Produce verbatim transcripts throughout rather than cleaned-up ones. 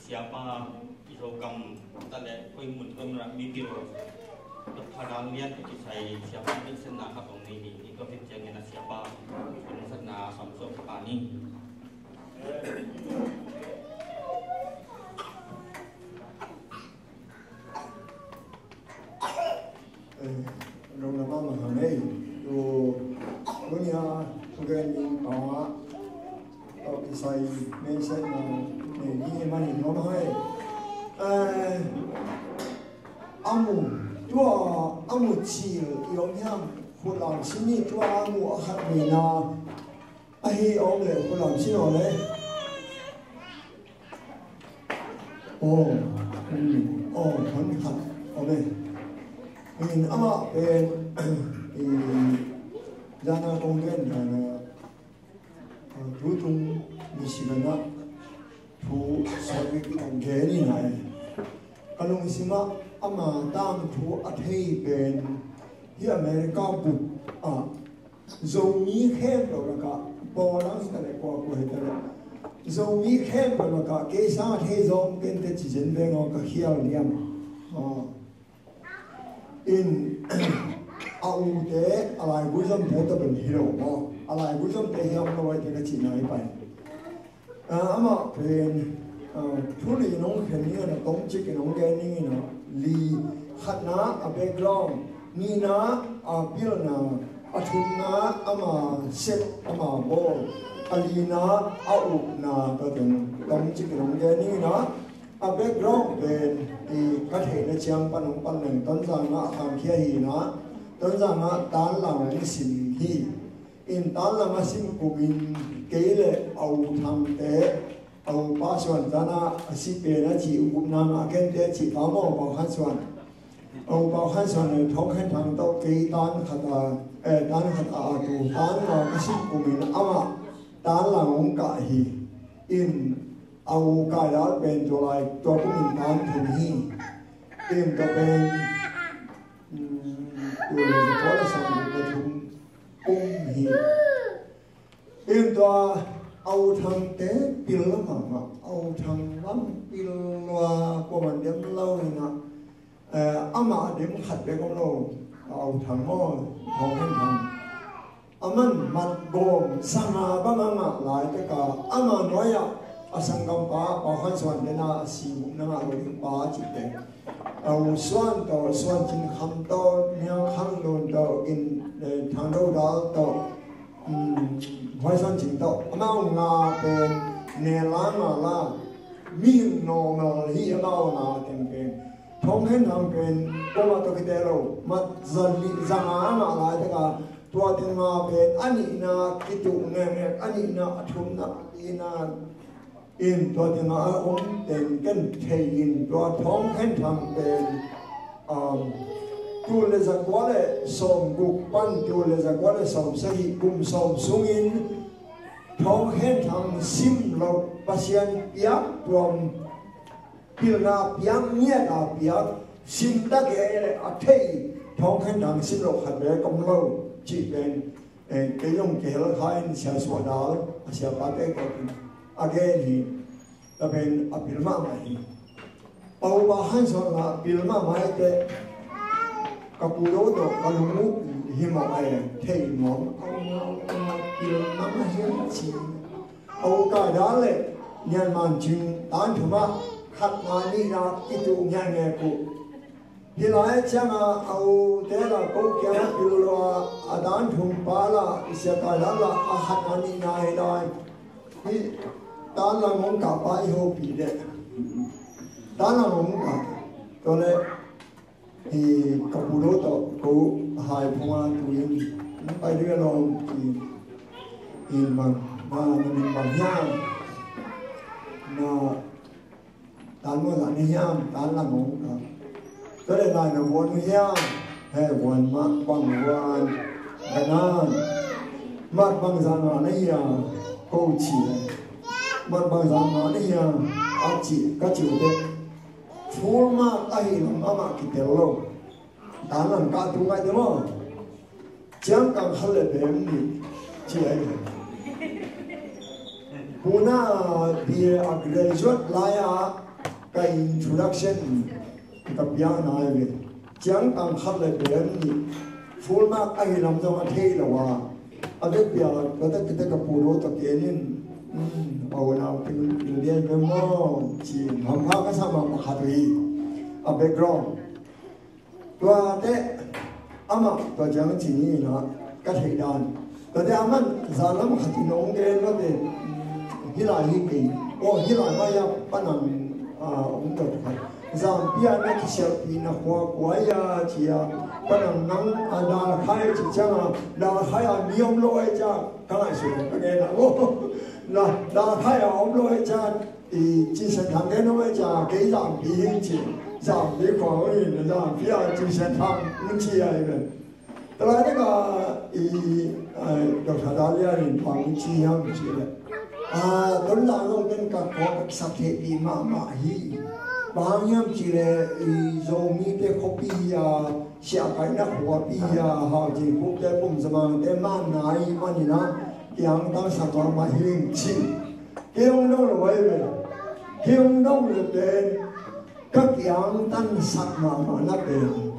Siapa i Zogam ta le koi mun gam ra mi pil Doctor Dang Lian tawh kisai siapa ding setna khat hong nei ni. I tua khit ciangin a siapa ding setna sam suak pa ni. Eh, lungdam mahmah hang ei. Tu, tunia thugen ding panga tawh kisai message na nei ding hi manin nuam hang ei. Eh, a mu, tua a mu cil i om hiam? Khut lam sin ni, tua a mu a khat nina ahi om le, khut lam sin aw le. Aw, um, aw, hon khat om e. In amah pen, i, zana kong gen dana, a, tutung Michigan ah thu sawt vik kong gen in a e. Ka lungsim ah ama tangthu a thei pen hi America bup ah Zomi khempeuh lakah, Paul ang hi ta leh, kua kua hi ta leh, Zomi khempeuh lakah kei sang a thei zawng kente ci zen veng aw, ka khial diam. Aw. In, a ute, a laigui zomte tawh bel hi lo maw? A laigui zomte hiam lo ai te ka cihna hi pai. Ah, amah pen, ah, thu li in hong khen ning a, tawmcik in hong gen ning in a, li, khatna a background, nihna a pilna, a thumna ama set, ama bawl, a lina a upna, tua teng tawmcik in hong gen ning in a, a background pen i ka theihna ciang pan hong pan leng Tonzang ah a khangkhia hi in a, Tonzang ah tanlang hong sim hi. In tanlang a sim kumin kei le a u Thangte, a upa Suan zana a si pen a ci, ukupna ngah kente ci pa maw, Pau Khan Suan. A upa Khan Suan le Thawng Khen Thang tawh kei tan khat a, eh, tan khat a, a tu tan nga ka sim kumin amah tanlang hong kah hi. In a u Kai Dal pen tua lai, tua kumin tan thum hi. In tua pen, mm, tua le tua le sang le thum kum hi. In tua a u Thangte pil mahmah, a u Thang bang pil lua, kuaman dem lo in a, eh, amah a dem khat bek om lo, a u Thang maw, Thawng Khen Thang. Aman mat gawm sanga bang a ngah laitak a, ama nuai ah a sanggampa, Pau Khan Suan dena a si muk na ngah lo ding pa cihte. A u Suan tawh, Suan Cin Kham tawh, Niang Khang Lun tawh, in, eh, Thang Do Dal tawh, um, Huai Suan Cing tawh, amau nga pen ne la nga la, mihing normal hi amau nga teng pen. Thawng Khen Thang pen, kuamah tawh kite lo, mat zali, zanga a ngah laitak a, tua teng nga pen, a nihna kituh ngekngek, a nihna a thumna, a nihna In tua tengah a om teng ken thei in tua Thawng Khen Thang pen, um, tul le zakua le sawmguk pan tul le zakua le sawmsagih kum sawm sungin Thawng Khen Thang sim loh Pasian piak tuam pilna piak ngiat a piak sim tak e le a thei Thawng Khen Thang sim loh khat bek om lo cih pen Eh, kei zong kei hel kha in Sia Suah Dal, a siapate kawtin a gen hi. Tua pen a pil mahmah hi. Pau pa han suan la pil mahmah hi teh, ka pu do tawh ka lung uh hi mawh a, thei nuam a, pil mahmah hi ci. Pau ka dal le Nian Man Cing tan thum ah khatna nihna i tuh ngiatngiat uh. Hih lai ciangah a ute la ko kiangah pil lo a, a dan thum pa la, i sia kai dan la, a khatna nihna hi lai. Hih dan la ngong kah pa i hopih deh. Dan la ngong kah. Tua leh hih ka pu lo tawh ko hai phung a tu in, pai ding a lawm, i, i mang, na, na min bang hiam? Na, Tan mawh zah na hiam, tan lam hong ka. Tua leh lai na vuan uh hiam, he vuan mah bang vuan. Ka nan. Mat bang zah ngah na hiam, ko ci. Mat bang zah ngah na hiam, a ci, ka ci uh teh. Full mark ahi lam amah kitel lo. Tan lang kah tu ngai te maw. Ciang kang khat le bem nih ci ai. Puna B A a graduate lai-ah Ka introduction ka piakna hi ve. Ciangtang khat le pen nih, full mark ahi lam zong a thei lo a, a vekpi a ka tek tek ka pu lo tawh ken in, um, a unau pil pil lian ve maw ci hampha ka sa mah pakhat uh hi. A background tuate amah tua ciang ci ni na ka theih dan. Tuate a man zan lam khat in hong gen mate, hih lai hi kei. Aw, hih lai mah ia panang, ah, hong dot khat. Zampi a na kisialpihna khua kua ia ci a, panang nang a Dalkhai ci ciang a, Dalkhai a mi om lo ai ciang ka ngaihsut ka gen a. Aw, na Dalkhai a om lo ai ciang i Cin Sian Thang te nong e ca kei Zampi hi ci. Zampi khua hi na Zampi a Cin Sian Thang mun ci a hi ve. Tua lai te ka i, eh, Doctor Dalian in bang ci hiam ci le, ah, Tonzang zong ken ka khua ka kisak thei pi mahmah hi. Bang hiam ci le i Zomi te khuapi hi a, siahkaihna khuapi hi a, Hau Cing Khuk te Pum Za Mang te man nai manin a kiangtang sak mahmah hi ci. Kei hong dong lo ai ve. Kei hong dong lo pen ka kiangtan sak mahmah na pen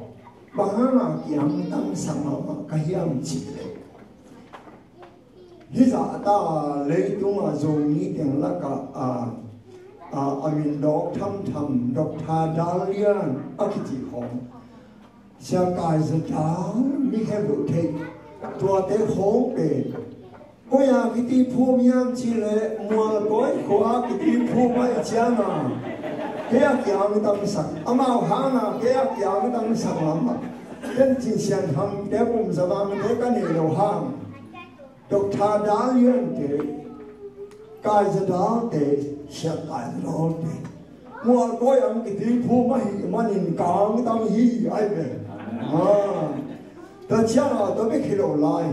bang hang a kiangtan sak mahmah ka hiam cih leh, hih zah ta leitung a Zomi teng lakah a, a, a min dawk thamtham Doctor Dalian a kici khawng, Sia Kai Za Dal mi khen lo thei. Tuate khawng pen koi a kiti phum hiam cih leh Mualkawi khua a kiti phum ahih ciang a kei a kiangtang sak, amau hang a kei a kiangtang sak mahmah. Ken Cin Sian Thang te, Pum Za Mang te ka nei lo hang, Doctor Dalian te, Kai Za Dal te, Sia Kai Za Dal te, Mualkawi ang kiti phum ahih manin kangtang hi ai ve. Ah. Tua ciang a tua bek hi lo lai.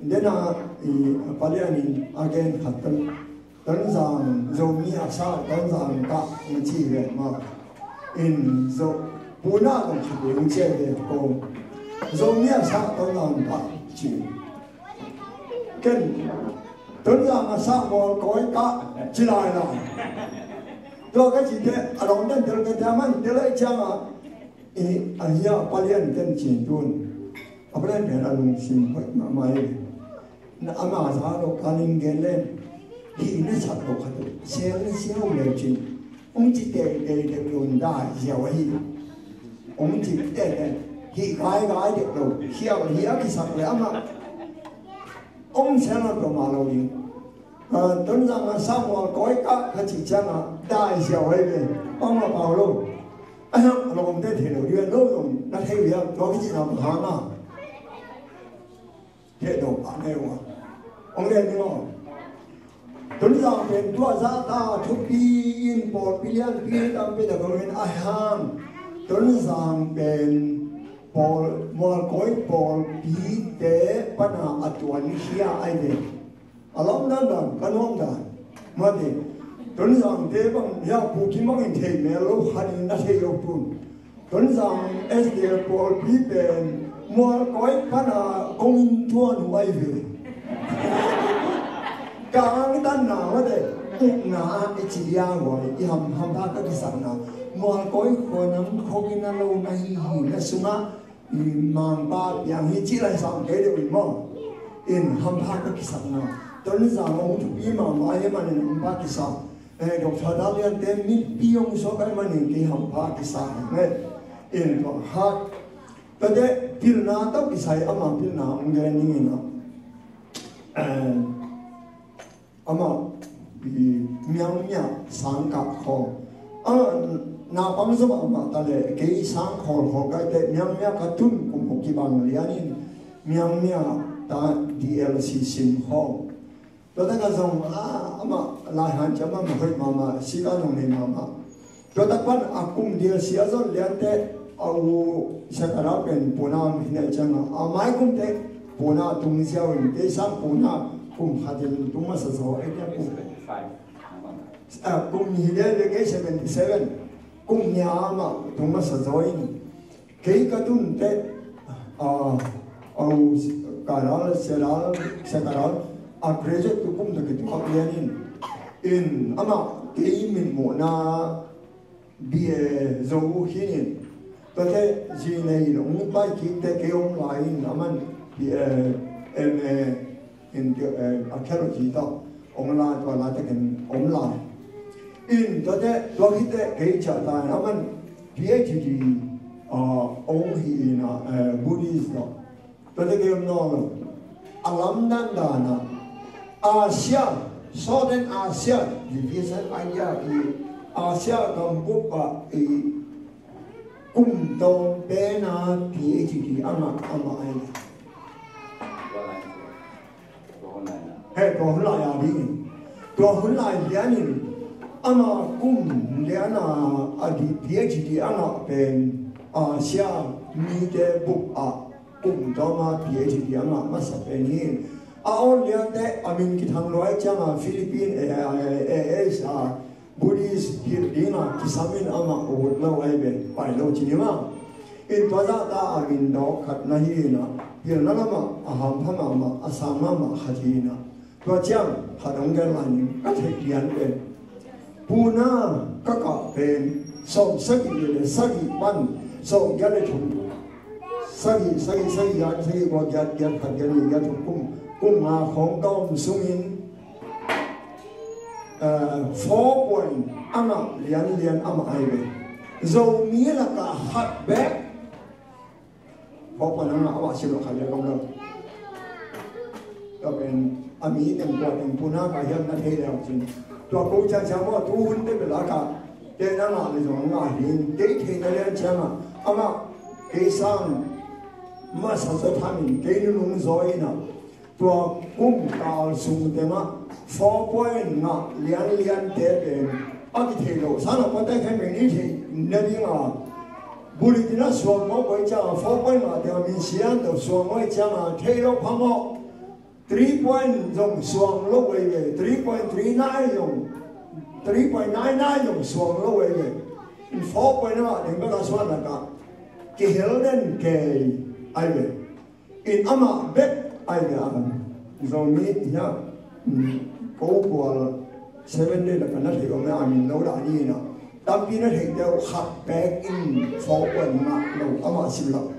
Dena i Palian in a gen khat tan. Tonzang Zomi a sa Tonzang kah na ci ve ma. In Zo Puna zong khat lo ci ve ko. Zomi a sa Tonzang kah ci. Ken Tonzang a sa Mualkawi kah ci lai lai. Tua ka ci te a dong den tel ka te a man tel ai ciang a, i a hia Palian ken ci tun. A Palian ken a lungsim hoih mahmah hi. Na ama za lo ka ning gen le, hih na sak lo khat uh sel na siau le cin. Ong ci teng teng dek lo, dai ziau ahi. Ong ci teng teng hih gai gai dek lo, khial hi a kisak le amah ong sel lo peuhmah lo ding. Ah, Tonzang a sa Mualkawi kah ka cih ciang a dai ziau ahi ve. Ong a pau lo. A hiam a lawmte thei lo ding a, lo zong na thei uh hiam, tua ka cihna bang hang a. Theh dawh pah ne uh a. Ong len ning aw. Tonzang pen tua zahta thupi in pawlpi lianpi tampi tak om in a hang. Tonzang pen pawl, Mualkawi pawlpite pana a tuankhia ahi ve. A lam dandan ka nuam dan. Mate, Tonzangte bang hia Pu Kim bangin thei mel lo khat in na thei lo tun. Tonzang S D F pawlpi pen Mualkawi pana kong in tuan uh ahi ve. Ka angtanna mate, ukna i ci dia guai, i ham, hampha ka kisakna. Mualkawi khua nang khawng in a lo na hi hi na sungah, i Mangpa piang hi ci lai sam kei deuh in maw. In hampha ka kisakna. Tonzang hong thupi mahmah hi manin hampha kisa. Eh, Doctor Dalian te mipi hong suak ai manin kei hampha kisa hi. In tua khat. Tate pilna tawh kisai ama pilna hong gen ning in a. Eh, amah i Miangmia sang kah khawng. Amah naupang zom amah ta le kei sang khawl khawl kai te Miangmia ka tun kum kibang lian in Miangmia ta D L C sim khawng. Tua taka zong a amah lai han ciam amah hoih mahmah, sika nong nei mahmah. Tua tak pan a kum D L C a zon liante a u Sakaral pen Puna om hi ne ciang a, a mai kum te Puna tung ziau in, kei sang Puna kum khat in tung masa zaw, ei nia kum, a, kum hi le le kei seventy seven, kum nia amah tung masa zaw in. Kei ka tun te, a, a u Karal, Seral, Sakaral a graduate tu kum ta kituak lian in, in amah kei mitmuhna B A zo uh hi in, tuate zi nei in hong pai kik teh kei om lai in, aman B A, M A in, eh, archaeology tawh hong lai, tua laitakin om lai in, tuate tua khit teh kei ciah ta in, aman P H D, ah, hong hi in, ah, eh, Buddhist tawh. Tuate kei om nawn lo. A lamdang dan ah Asia, Southern Asia, Division Area hi, Asia gambup ah i kum tawm pen a P H D a ngah amah ahi. He, tua hun lai a ding in, tua hun lai lian in, ama kum lian a, a di P H D a ngah pen Asia mite bup ah kum tawm a P H D a ngah masa pen hi in. A awn lian teh a min kithang luai ciang a Philippine, eh, eh, eh, eh, sa Buddhist hilh ding a kisam in amah ut lo ahi ve, pai lo ci ni maw. In tua zah ta a min dawk khat na hi in ah, pilna lam ah a hampha mahmah, a sang mahmah khat hi in ah. Tua ciang khat hong gen lai ning, ka theih lian pen, Pune ka kah pen sawm sagih le sagih pan sawm giat le thum, sagih, sagih, sagih, giat, sagih, kua, giat, giat khat, giat nih, giat thum, kum, kum nga khawng ka om sungin, eh, four point a ngah lianlian amah ahi ve. Zomi lakah khat bek four point a ngah amah sim lo khat bek om lo. Tua pen a mi teng, tua teng, Pune ka hiam na thei leu cin. Tua ko ciang ciang maw, tu hun te bel a kah, te na ngah le zong a ngah hi in, kei theihna lian ciang ah amah kei sang masa zaw tham in, kei nunung zaw in ah, tua kum kal sung teng ah four point ngah lianlian te pen a kithei lo. Sang a pate khen pen i theih na ding a, bulletin a suang mawk uh ciang a, four point ngah teng a min sian to suang uh ciang a, thei lo phamawh. Three point zong suang lo uh ahi ve, three point three nine zong, three point nine nine zong suang lo uh ahi ve. In four point ngah teng bek a suan lakah kihel den kei ahi ve. In amah bek ahi ve a, Zomi hiah, um, ko kual seven day lakah na theih om e, a min lo dah ni in ah. Tampi na theih teh uh khat bek in four point ngah lo, amah sim lo.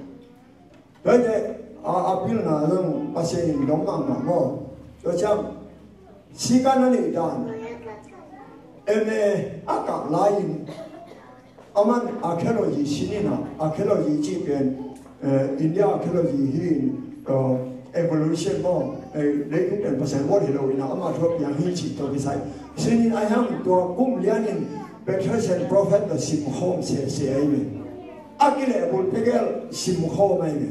Tua hi teh a, a pilna zong Pasian in dong mahmah maw. Tua ciang sika na neih dan, M A a kah lai in, aman archaeology sin in ah, archaeology cih pen, eh, India archaeology hi in, eh, evolution maw, eh, leitung pen Pasian bawl hi lo in ah, amah thu a piang hi cih tawh kisai sin in, a hiang tua kum lian in Petrus and Prophet tawh simkhawm sese ahi ve. A kilehbulh tegel simkhawm ahi ve.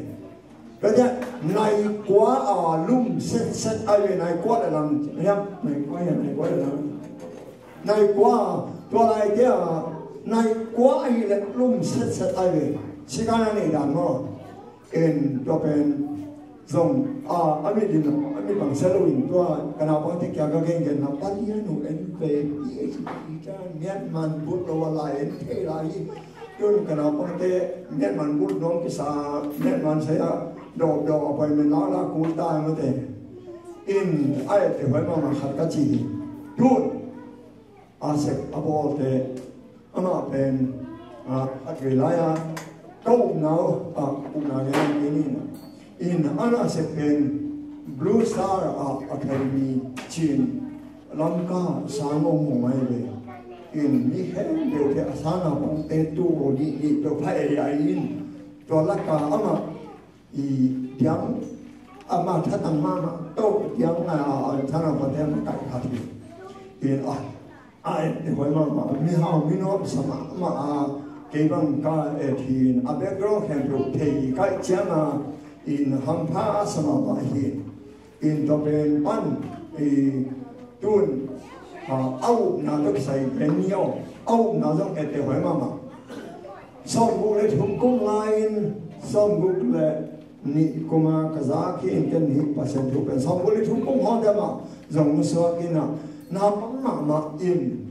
Tua ciang nai kua a lum setset ahi ve, nai kua le lam hiam, nai kua hiam, nai kua le lam. Nai kua, tua lai te a, nai kua ahi le lum setset ahi ve. Sika na neih dan maw. En tua pen zong a, a mit in, a mit bang sia lo in tua, ka naupangte kiang ka gengen na, Palian uh en ve, PhD ta, Myanmar bud lo a lai en thei lai hi. Tun ka naupangte Myanmar bud dong kisa, Myanmar saya dawp dawp appointment la la kul ta mate. In a etteh huai mahmah khat ka ci hi. Tun a sep a bawlte, amah pen, a, a kei lai a, ka upna uh, a, upna gen in, in a na sep pen Blue Star a, Academy cin Lamka sang om mong ahi ve. In mi khempeuh te a sang a pang te tu nih nih peuh pha ei a in, tua laka amah i diang, amah thatang mahmah to diang a, a, a, thana pate mah kai khat hi. In a, a et huai mahmah, mihau mi nuamsa mahmah a, kei bang ka et hi in, a background khempeuh thei kai ciang a, in hampha sa mahmah hi. In tua pen pan, i, tun, a, a upna tawh kisai pen ni aw, a upna zong etteh huai mahmah. Sawmguk le thum kum lai-in, sawmguk le nih kum a ka zak hi in, ken nih Pasian thu pen sawmguk le thum kum hawn deuh mah zong na suak in a, naupang mahmah in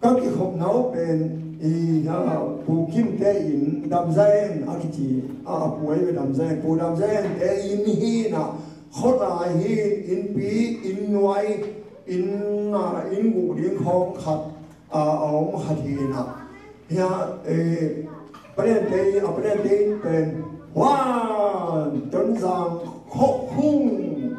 ka kikhopna uh pen i, a, Pu Kimte in, Dam Za En a kici, a, a pu ahi ve Dam Za En, Pu Dam Za En te inn hi in a, khualai hi in, innpi, inn nuai, inn, a, inn guh ding khawng khat a, a om khat hi in a. Hia, eh, pariante, a pariante in pen, Huan, Tonzang, Khok Hung,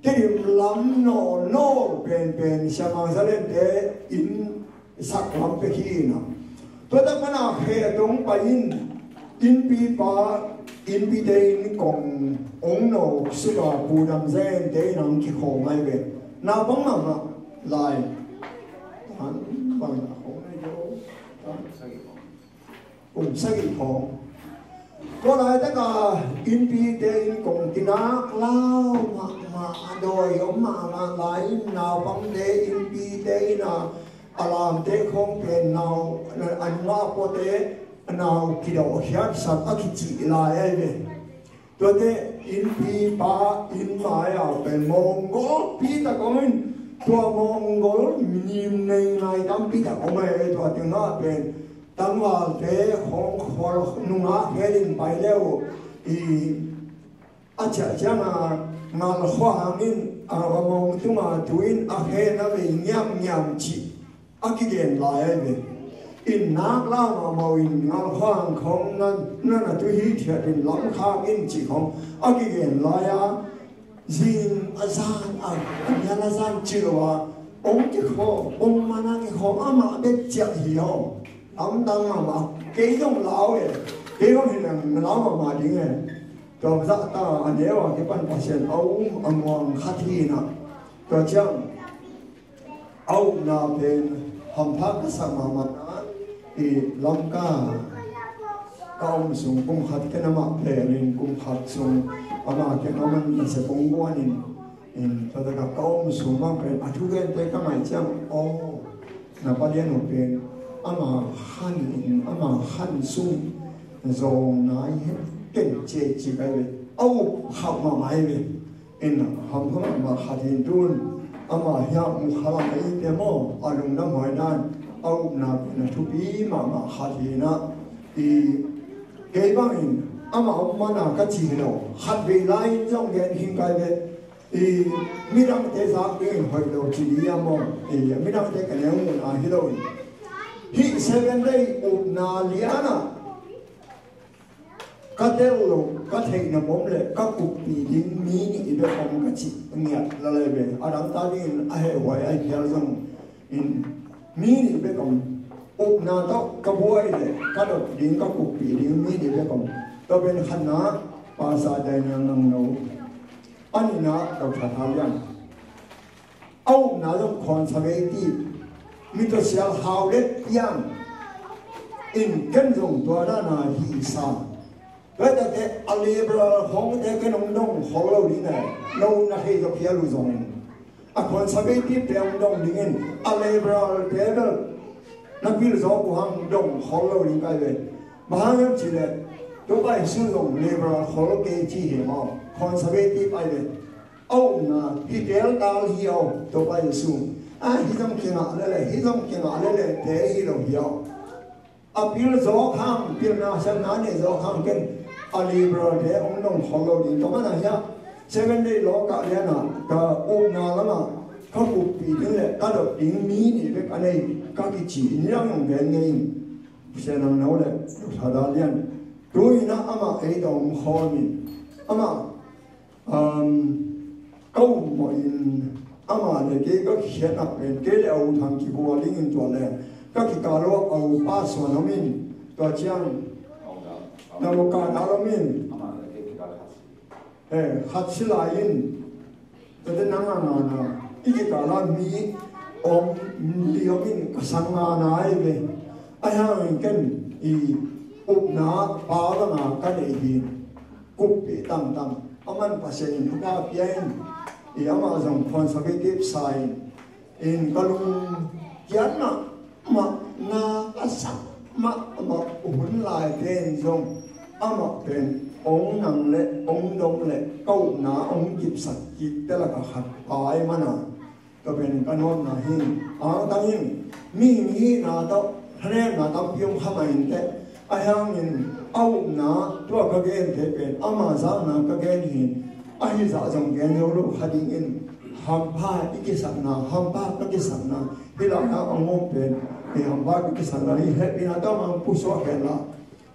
Tedim lam naw naw pen pen Siamang Zalente in sak lam pek hi na. Tua tak pana khe tung pai in, innpi pa, innpi te in kong ong no suka Pu Dam Zalente in ang kikhawm ai ve. Naupang mahmah lai. Tan bang na khawm ai do. Tan sagih khawm. Kum sagih khawm. Tua laitaka innpi te in kong kinak lau mahmah a dawi om mahmah lai in naupang te innpi te in a a lamte khawng pen nau a nungah puate nau kidawh khiatsak a kicih lai ai ve. Tuate innpi pa inn mai-ah pen mawng golpi tak om in tua mawng gol minim nei ngai tampi tak om ai ve. Tua tengah pen tangvalte khawng khual nungah khelin pai leu i a ciah ciangah ngal khua hangin a mawng tungah tuin a khen a vei ngiamngiam cih a kigen lai ai ve. In nak lau mahmah in ngal khua hang khawng nan nan a tu hi thiat in lam khak in cih khawng a kigen lai a zing a zan a a nial a zan cih lo a ong kikhawm ong man a kikhawm amah bek ciah hi aw. Lamdang mahmah kei zong lau e. Kei zong hi leng na lau mahmah ding e. Tua zahta a neu a kipan Pasian a um a muang khat hi na. Tua ciang a upna pen hampha ka sak mahmah na i Lamka ka om sung kum khat ken amah pen in kum khat sung amah ken amah na se kong guan in in tua taka ka om sung mah pen a thugente ka ngaih ciang aw na palian uh pen ama khan in ama khan sung zawng nai het ken ce ci kai ve. A up khauh mahmah ai ve. In hampha mahmah khat hi in tun ama hiah mu khalam a ite maw a lungdam huai dan a upna pen a thupi mahmah khat hi na i kei bangin ama om mana ka ci hi lo khat vei lai in zong gen khin kai ve. I midangte zak dingin hoih lo ci ni a maw i midangte ka neu mun a hi lo in hih seven day upna lianah ka tel lo ka theihna bawm le ka kuppih ding mi nih i bek om ka cih ngiat la le ve. A dangta dingin a heh huai a i phial zong in mi nih bek om. Upna tawh ka buai le ka dot ding ka kuppih ding mi nih bek om. Tua pen khatna Pastor Daniel Nangno. A nihna Doctor Thalian. A upna zong conservative mi tawh sial hau let piang in ken zong tua dana hi sa. Tua tate a liberal hongte ken hong dong khol lo ding e. No na thei zo phial uh zong a conservative te hong dong dingin a liberal te bel na pil zawk uh hang dong khol lo ding kai ve. Bang hang hiam cih leh Topa Jesu zong liberal khol kei ci hi maw conservative ai ve. A upna hi tel tal hi aw Topa Jesu. A hi zong kingah lele hi zong kingah lele te hi lo hi aw. A pil zawk hang pilna siamna nei zawk hang ken a liberal te hong dong khol lo ding ka mana hiah seven day law kah lianah ka upna lamah ka kuppih ding le ka dot ding mi nih bek a nei ka kici in liang hong gen ngei in. Sianang no le Thada lian tu inah amah ei dong khawm in amah Um, ka um mawh in amah le kei ka kikhiatna pen kei le a u thang kigual dingin tua le ka kikal lo a u pa suan om in tua ciang na lo ka dal om in eh, khat si lai in tua te nang a ngana i kikal a mi om li om in ka sang ngana ai ve. Ai hang in ken i upna pa ka nga ka nei hi. Kuppih tangtang a man Pasian in thupha pia in i amah zong conservative sa in in ka lung kian mahmah na a sak mahmah hun lai pen zong amah pen ong nang le ong dong le ka upna ong kipsak kik te laka khat pai mana. Tua pen ka nawtna hi. Angtang in mihing hihna tawh thanemna tampi om kha mah inteh. Ahi hangin a upna tua ka gente pen ama zakna ka gen hi. Ahi zah zong gen zo lo kha dingin hampha i kisakna hampha ka kisakna hih lakna a ngawm pen Ei hong bai ka kisan lai hi, hehpihna tawh hong pusuak hen la,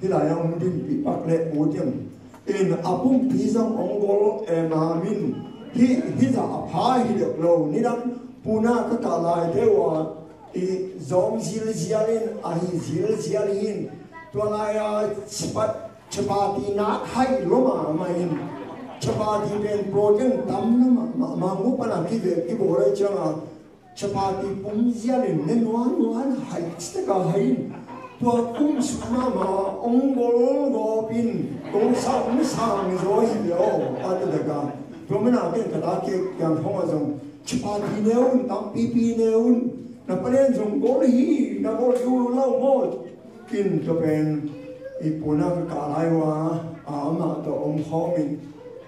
hih lai-ah hong dinpih pak leh ut in. In a pumpi zong hong gol em a min, hih, hih zah a pha hi dek lo. Nidang Pune ka kah laite uh a, i zawng zilzial in, a hi zilzial hi in. Tua lai-a sipat chapati nak hai lo mahmah in. Chapati pen protein tam na mahmah, mahmah uh pan a kive, kibawl lai ciang a, chapati pum zial in ne nuannuan hai citak a hai in. Tua kum suk mahmah a hong gol gawp in, kong sa hong sang zaw hi ve aw, a ta dek a. Tua man a ken ka ta ke kiang khong a zong chapati ne un, tampipi ne un. Na pa len zong gol hi, na gol uh lau maw. Kin tua pen i Pune ka kah lai uh a, a, amah tawh om khawm in,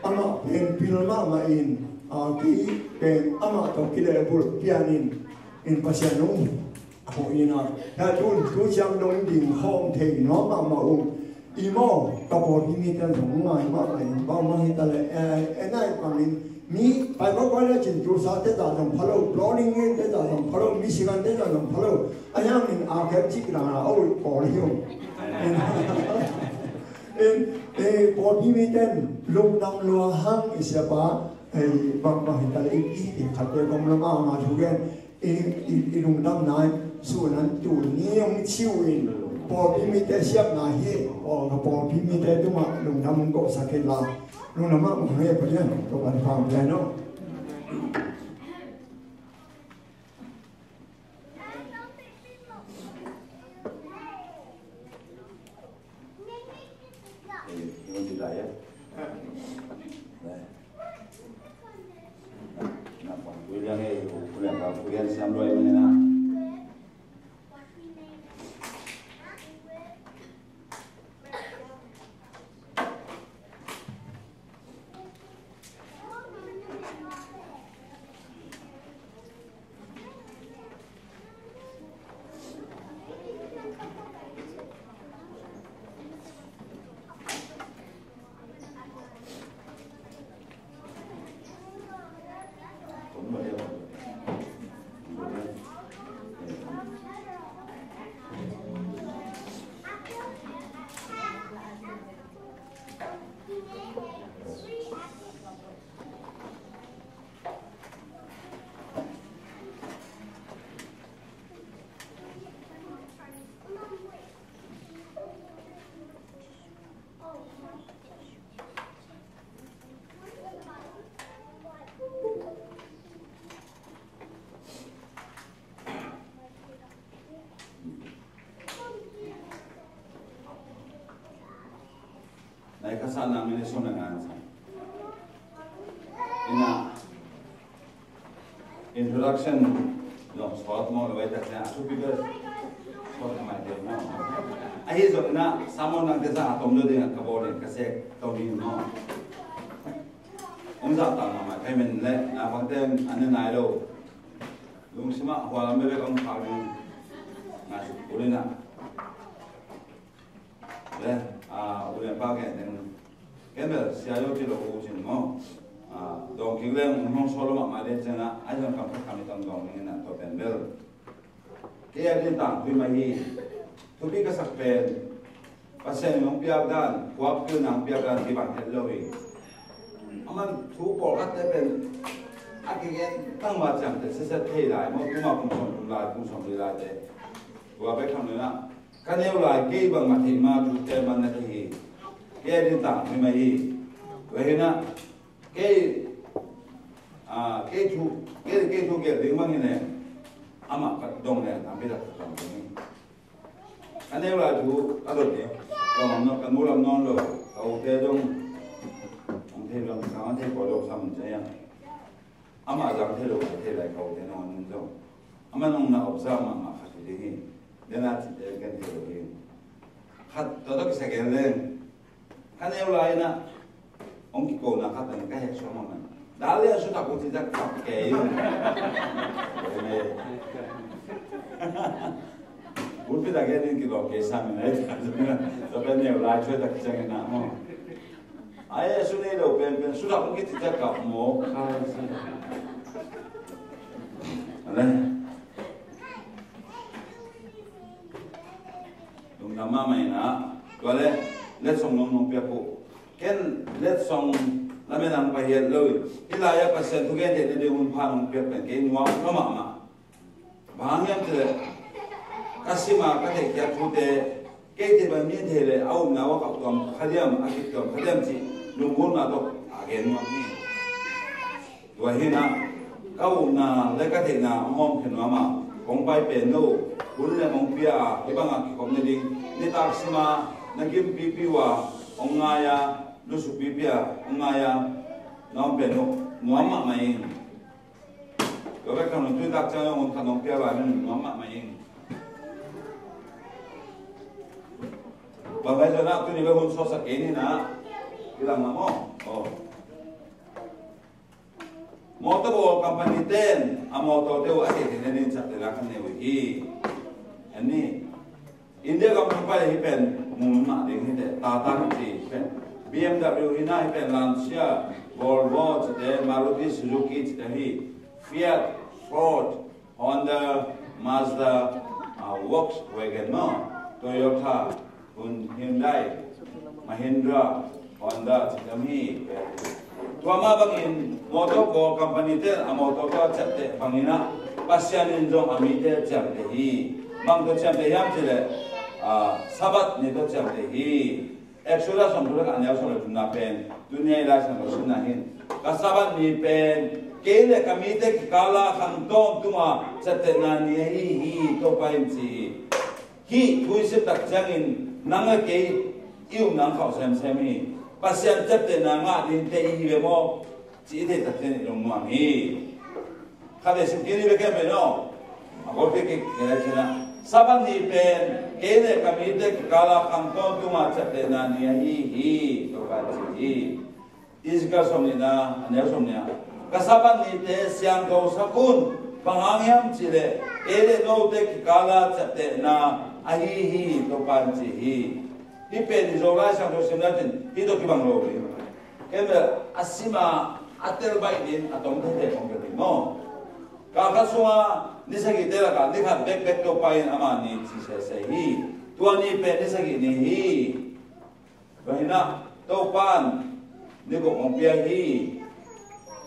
amah pen pil mahmah in, a, kei pen amah tawh kilehbulh pian in, in Pasian hong hoih in a, hia tun tu ciang dong ding khawm thei nuam mahmah uh. I maw, ka pawlpi mite zong ngai mahmah in, bangmah hi ta leh, eh, eh, nai bangin, mi pai kawikawi le cin Tulsa te zah zong pha lo, Groningen te zah zong pha lo, Michigan te zah zong pha lo. A hiangin a kep cik dang a, oh, pawl hi ung. In, in, eh, pawlpi mite in lungdam lua hang i siapa, eh, bang, bang hi ta leh i, i, i khat te gom lam a, ma thu gen. I, i, i lungdam nai, su nan tu ni hong ciu in, pawlpi mite siap nai hi, pawl, pawlpi mite tungah lungdam hong kosak hi la. Lungdam mah hong he pa lian, to kan pang lian no. Nai ka sa nang mene som na ngan sa. Ina introduction zong sawt mawk lo, a tak ciang a thupi bel sawt mai te mawk. Ahi zongin a sermon nang te sa a tom lo ding a ka bawl in ka sek to ding mawk. Hong zahtak mahmah ka hih manin leh naupangte an ne nai lo. Lungsim ah hua lam bekbek hong khak ding ngaihsut kul in a. Le, a, u le pa gen teng, ken bel sia zo ci lo uh cin maw. A, dawng kik leng hong sawt lo mahmah den ciang a, a zong kam khat kam i tong dawng ding in a, tua pen bel kei a din tangthu mah hi. Thupi ka sak pen Pasian in hong piak dan, khuak pilna hong piak dan kibang het lo hi. Aman thu pawlkhatte pen a kigen tang mah ciangte siasia thei lai maw, tuma kum sawm thum lai, kum sawm li laite. Tua bek tham lo in a, ka neu lai kei bangmah theih ma thute man na thei hi. Kei a din tangthu mah hi. Tua hi in a, kei, a, kei thu, kei, kei thu gelh ding bang hi leng, amah ka dong leng tampi tak ka dong ding hi. Ka neu lai thu ka dot ding. Ka nuam nawn, ka nuam nawn lo. Ka ute zong hong thei lo, ka hong thei pua lo sam ci a. Amah zang thei lo, ka thei lai ka ute nawn in zong. Amah nong na observe mahmah khat hi ding hi. Den a cihte ken thei lo hi. Khat tawh tawh kisai gen leng. Ka neu lai in a, hong kikona khat in ka heh suak mahmah. Dahlia sutak uh ci zak kap kei. Pulpit ah gen in kilawm kei sam in a, tua pen neu lai suak tak ciang in a maw. Ai, a su nei lo penpen sutak hong kici zak kap maw. Ale. Lam mahmah in ah, tua le, letsong nong nong piak uh. Ken letsong lamen ang pahiat lo in. Hih lai-ah Pasian thu gen theih nading hun pha nong piak pen kei nuam lo mahmah. Bang hang hiam cih leh ka sim a ka theihkhiat thute kei teh bang mi thei leh a upna uh a kap tuam kha diam, a kip tuam kha diam cih lunggulhna tawh a gen nuam hi. Tua hi-in ah ka upna le ka theihna hong hawmkhia nuam a, kong pai pen lo, hun le hong pia a, hih bangah kikhop nading nitak sim a na gimpipi uh a hong ngai a, lusukpipi a hong ngai a na om pen lo nuam mahmah ing. Tua bek tang lo, tuni tak ciang hong hun khat hong pia vai, nuam mahmah ing. Bang vai zong ah tuni bek hun sawtsak kei ni na, i lang mah maw. Oh. Motor bawl company ten a motor te uh a theihtheih nading ciaptehna kan nei uh hi. Ahi, India gam tung pai hih pen mu mah ding hi teh, Tata ci pen, B M W hi na, hih pen Lancia, Volvo cite, Maruti Suzuki cite hi, Fiat, Ford, Honda, Mazda, ah, Volkswagen maw, Toyota, Hun-, Hyundai, Mahindra, Honda, ci tam hi. Tua mah bangin motor bawl company te a motor tawh ciapteh bangin ah Pasian in zong a mite ciamteh hi. Bang tawh ciamteh hiam cih leh, ah, Sabbath ni tawh ciamteh hi. Exodus sawmthum le khat, a neu sawm le thumna pen tuni a i Lai Siangtho simna hi in, ka Sabbath ni pen kei le ka mite kikal a khang tawntung a ciaptehna ni ahi hi, Topa in ci hi. Hih thu i sim tak ciangin nang le kei i upna khauh semsem hi. Pasian ciaptehna ngah dingte i hi ve maw, cih i theih tak ciangin i lungnuam hi. Khat le sim kik ni, bek hiam pen aw. A gol kik kik, kei lai cina, Sabbath ni pen kei le ka mite kikal a khang tawntung a ciaptehna ni ahi hi, Topa in ci hi. Ezekiel sawmnihna, a neu sawmnih ah, ka Sabbath nite siangtho sak un, bang hang hiam cih leh kei le note kikal a ciaptehna ahi hi, Topa in ci hi. Hih pen i Zolai Siangtho simna cin hih tawh kibang lo hi. Ken bel a sim a, a tel baih ding a tom theithei kong bel hi maw. Kal khat sunga ni sagihte lakah ni khat bekbek Topa in ama ni ci sese hi. Tua ni pen ni sagih ni hi. Tua hi-in ah Topa in ni guk hong pia hi.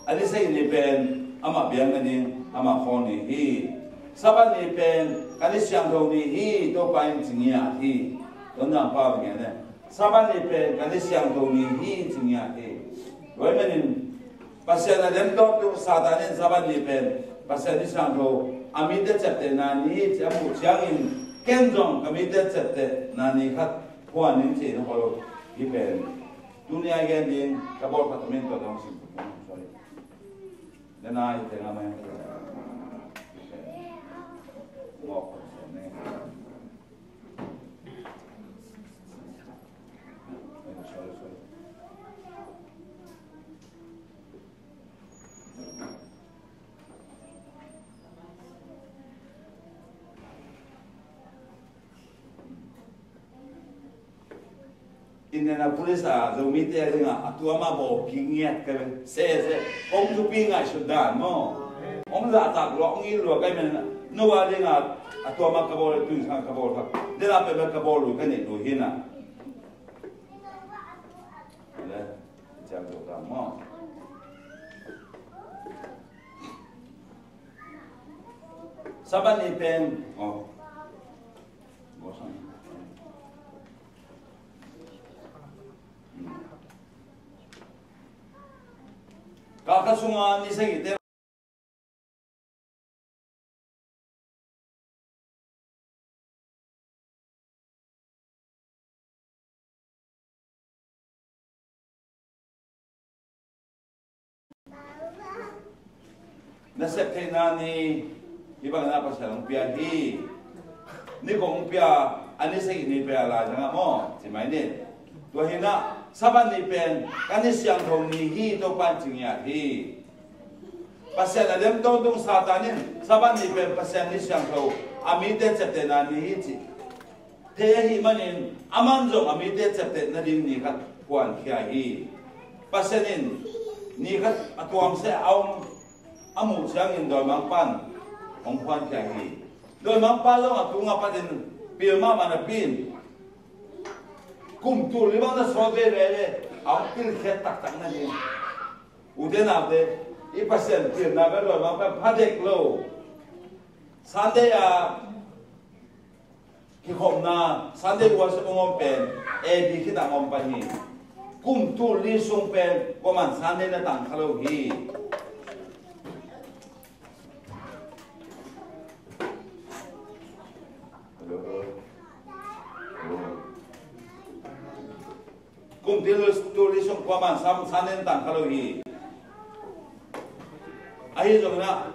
A ni sagih ni pen amah biak nading, amah khawl ni hi. Sabbath ni pen ka ni siangtho ni hi, Topa in ci ngiat hi. Tonzang pau in ngen e. Sabbath ni pen ka ni siangtho ni hi, ci ngiat hi. Tua ahih manin Pasian a lem tawntung Satan in Sabbath ni pen Pasian ni siangtho, a mite ciaptehna ni hi ci a muh ciangin, ken zong ka mite ciaptehna ni khat phuan ning ci-in a khawl uh. Hih pen tuni a i gen ding ka bawl khat om in, tua dong sim. Sorry. Dena i teng a mai. Ngok. Sorry, sorry. Indianapolis a Zomite a dingah a tuam a bawl kingiat ka ve. Se, se. Hong thupi ngaihsut dan maw. Hong zahtak lua, hong it lua ka hih manin, no a dingah a tuam a ka bawl, tui sang ka bawl kha. Dena pen ka bawl lui ka neih lui hi na. Le, ciang zo ta maw. Sabbath ni pen, oh. Kal khat sunga ni sagihte na sep theihna ni, hih bangin ah Pasian hong pia hi. Ni kong hong pia, a ni sagih ni pia lai zangah maw, ci mai ni. Tua hi-in ah Sabbath ni pen ka ni siangtho ni hi, Topa in ci ngiat hi. Pasian a lem tawntung Satan in Sabbath ni pen Pasian ni siangtho, a mite ciaptehna ni hi ci thei ahih manin, aman zong a mite ciapteh nading ni khat kuankhia hi. Pasian in ni khat a tuam seh a om a muh ciangin dawimangpa'n hong kuankhia hi. Dawimangpa zong a tung a patin pil mahmah napi in, Kum tul li bang na sawt veve le, a hong pilkhiat taktak na ding. Ute naute, i Pasian pilna bel lawimangpa pha dek lo. Sunday a kikhopna, Sunday worship hong om pen A D khit a hong om pah hi. Kum tul li sung pen kuaman Sunday na tang kha lo hi. Kum tul li sung kuaman Sunday na tang kha lo hi. Ahi zongin ah,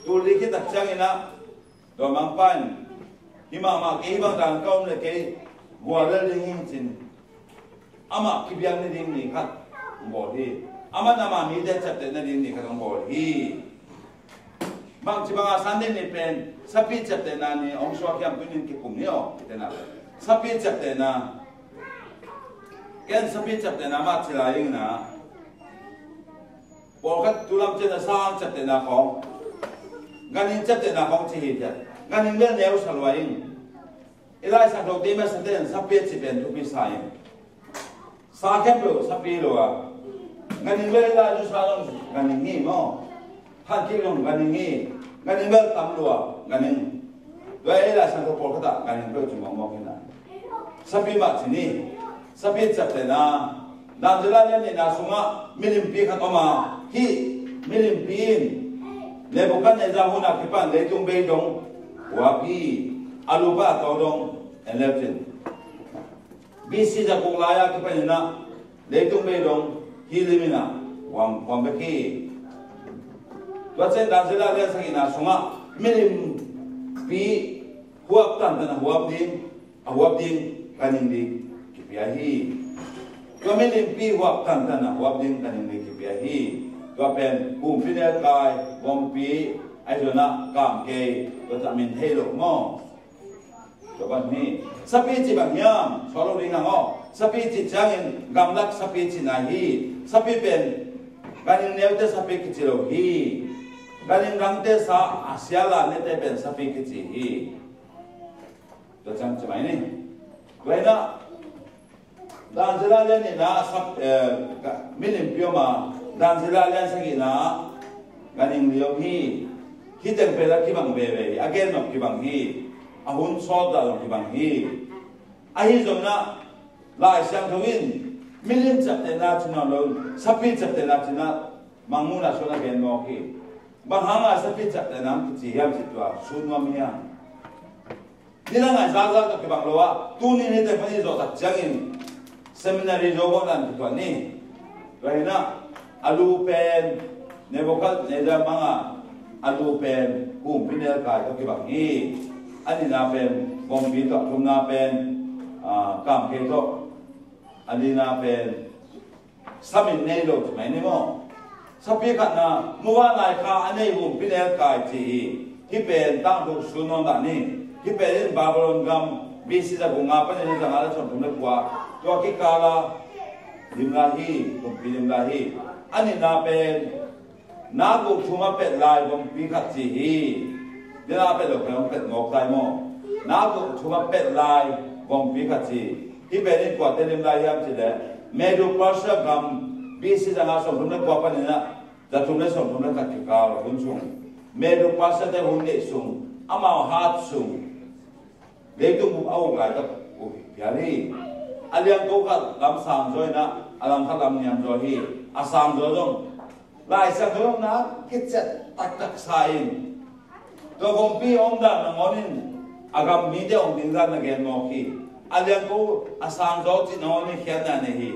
tul li khit tak ciangin ah, lawimangpa in, hih mahmah kei, hih bang dan ka om le kei, guallel ding hi ci-in, amah kibiakna ding ni khat hong bawl hi. Amah in ama mite ciaptehna ding ni khat hong bawl hi. Bangci banga Sunday ni pen sapi ciaptehna ni hong suak hiam? Tuni-in kikum ni aw, kitenah. Sapi ciaptehna. Ken sapi ciaptehna mah ci lai ing na. Pawlkhat tu lam ciangin sang ciaptehna khawng, ganhing ciaptehna khawng ci hi ciah. Ganhing bel neu sa lua ing. I Lai Siangtho team a sa ten sapi a ci pen thupi sa ing. Sa khempeuh sapi lo a, ganhing bel i Lai Siangtho sa zong ganhing hi maw. Phan kik zong ganhing hi. Ganhing bel tam lua, ganhing. Tua i Lai Siangtho pawlkhat ah ganhing peuh ci mawkmawk hi na. Sapi mah ci ni. Sapi ciaptehna. Daniel a lian nihna sungah milimpi khat om a, hih milimpi in Nebuchadnezzar hun a kipan leitung bei dong huap hi. A lupa a tawh dong en leu cin. B C za guk lai-a kipanin ah leitung bei dong hi limin ah huam, huam bek hi. Tua ciang Daniel a lian sagihna sungah milimpi huap tantan a huap ding, a huap ding ganhing ding kipia hi. Tua milimpi huap tantan a huap ding ganhing ding kipia hi. Tua pen humpinelkai, vompi, ahi zongin ah kamkei, tua tawh min thei lo maw. Tua bang hi. Sapi cih bang hiam? Suak lo ding hang aw. Sapi cih ciangin gamlak sapi cihna hi. Sapi pen ganhing neute sapi kici lo hi. Ganhing dangte sa a sial a nete pen sapi kici hi. Tua ciang ci mai ni. Tua hi na, Daniel a lian nihna ah sap, eh, ka, milimpi om a, Daniel a lian sagihna ah ganhing li om hi. Hih teng pen a kibang veve hi, a gen nop kibang hi, a hun sawt dah zong kibang hi. Ahi zongin ah Lai Siangtho in milim ciaptehna ci nawn lo, sapi ciaptehna ci-in ah Mangmuhna sungah a gen mawk hi. Bang hanga sapi ciaptehna hong kici hiam cih tua sut nuam hiam? Nidang a i zakzak tawh kibang lo a, tuni-in hih teng pan i zawh tak ciangin seminary zo bang dan kituat ni. Tua hi na, a lu pen Nebuchadnezzar mang a, a lu pen humpinelkai tawh kibang hi. A nihna pen vompi tawh, a thumna pen, ah, kamkei tawh, a lina pen samin nei lo ci mai ni maw? Sapi khatna, muvanlai kha a nei humpinelkai ci hi. Hih pen tangthu sun nuam dah ni. Hih pen in Babylon gam B C za guk nga panin za nga le sawmthum le kua, tua kikala lim lai hi, kumpi lim lai hi. A nihna pen Nakguh thum a pet lai vompi khat ci hi. Dena a pet lo pen hong pet mawk tai maw? Nakguh thum a pet lai vompi khat ci. Hih pen in kuate lim lai hiam cih leh Medo Persia gam B C za nga sawmthum le kua panin ah za thum le sawmthum le khat kikal hun sung, Medo Persia te hun neih sung, amau hat sung, leitung bup a uk laitak uh hi phial hi. A liangko khat lam sangzaw in ah, a lam khat lam niamzaw hi. A sangzaw zong Lai Siangtho zong na kiciat taktak sa in, tua vompi a om dan nangawn in a gam mite hong ding dan na gen mawk hi. A liangko a sangzaw cih nangawn in khiatna nei hi.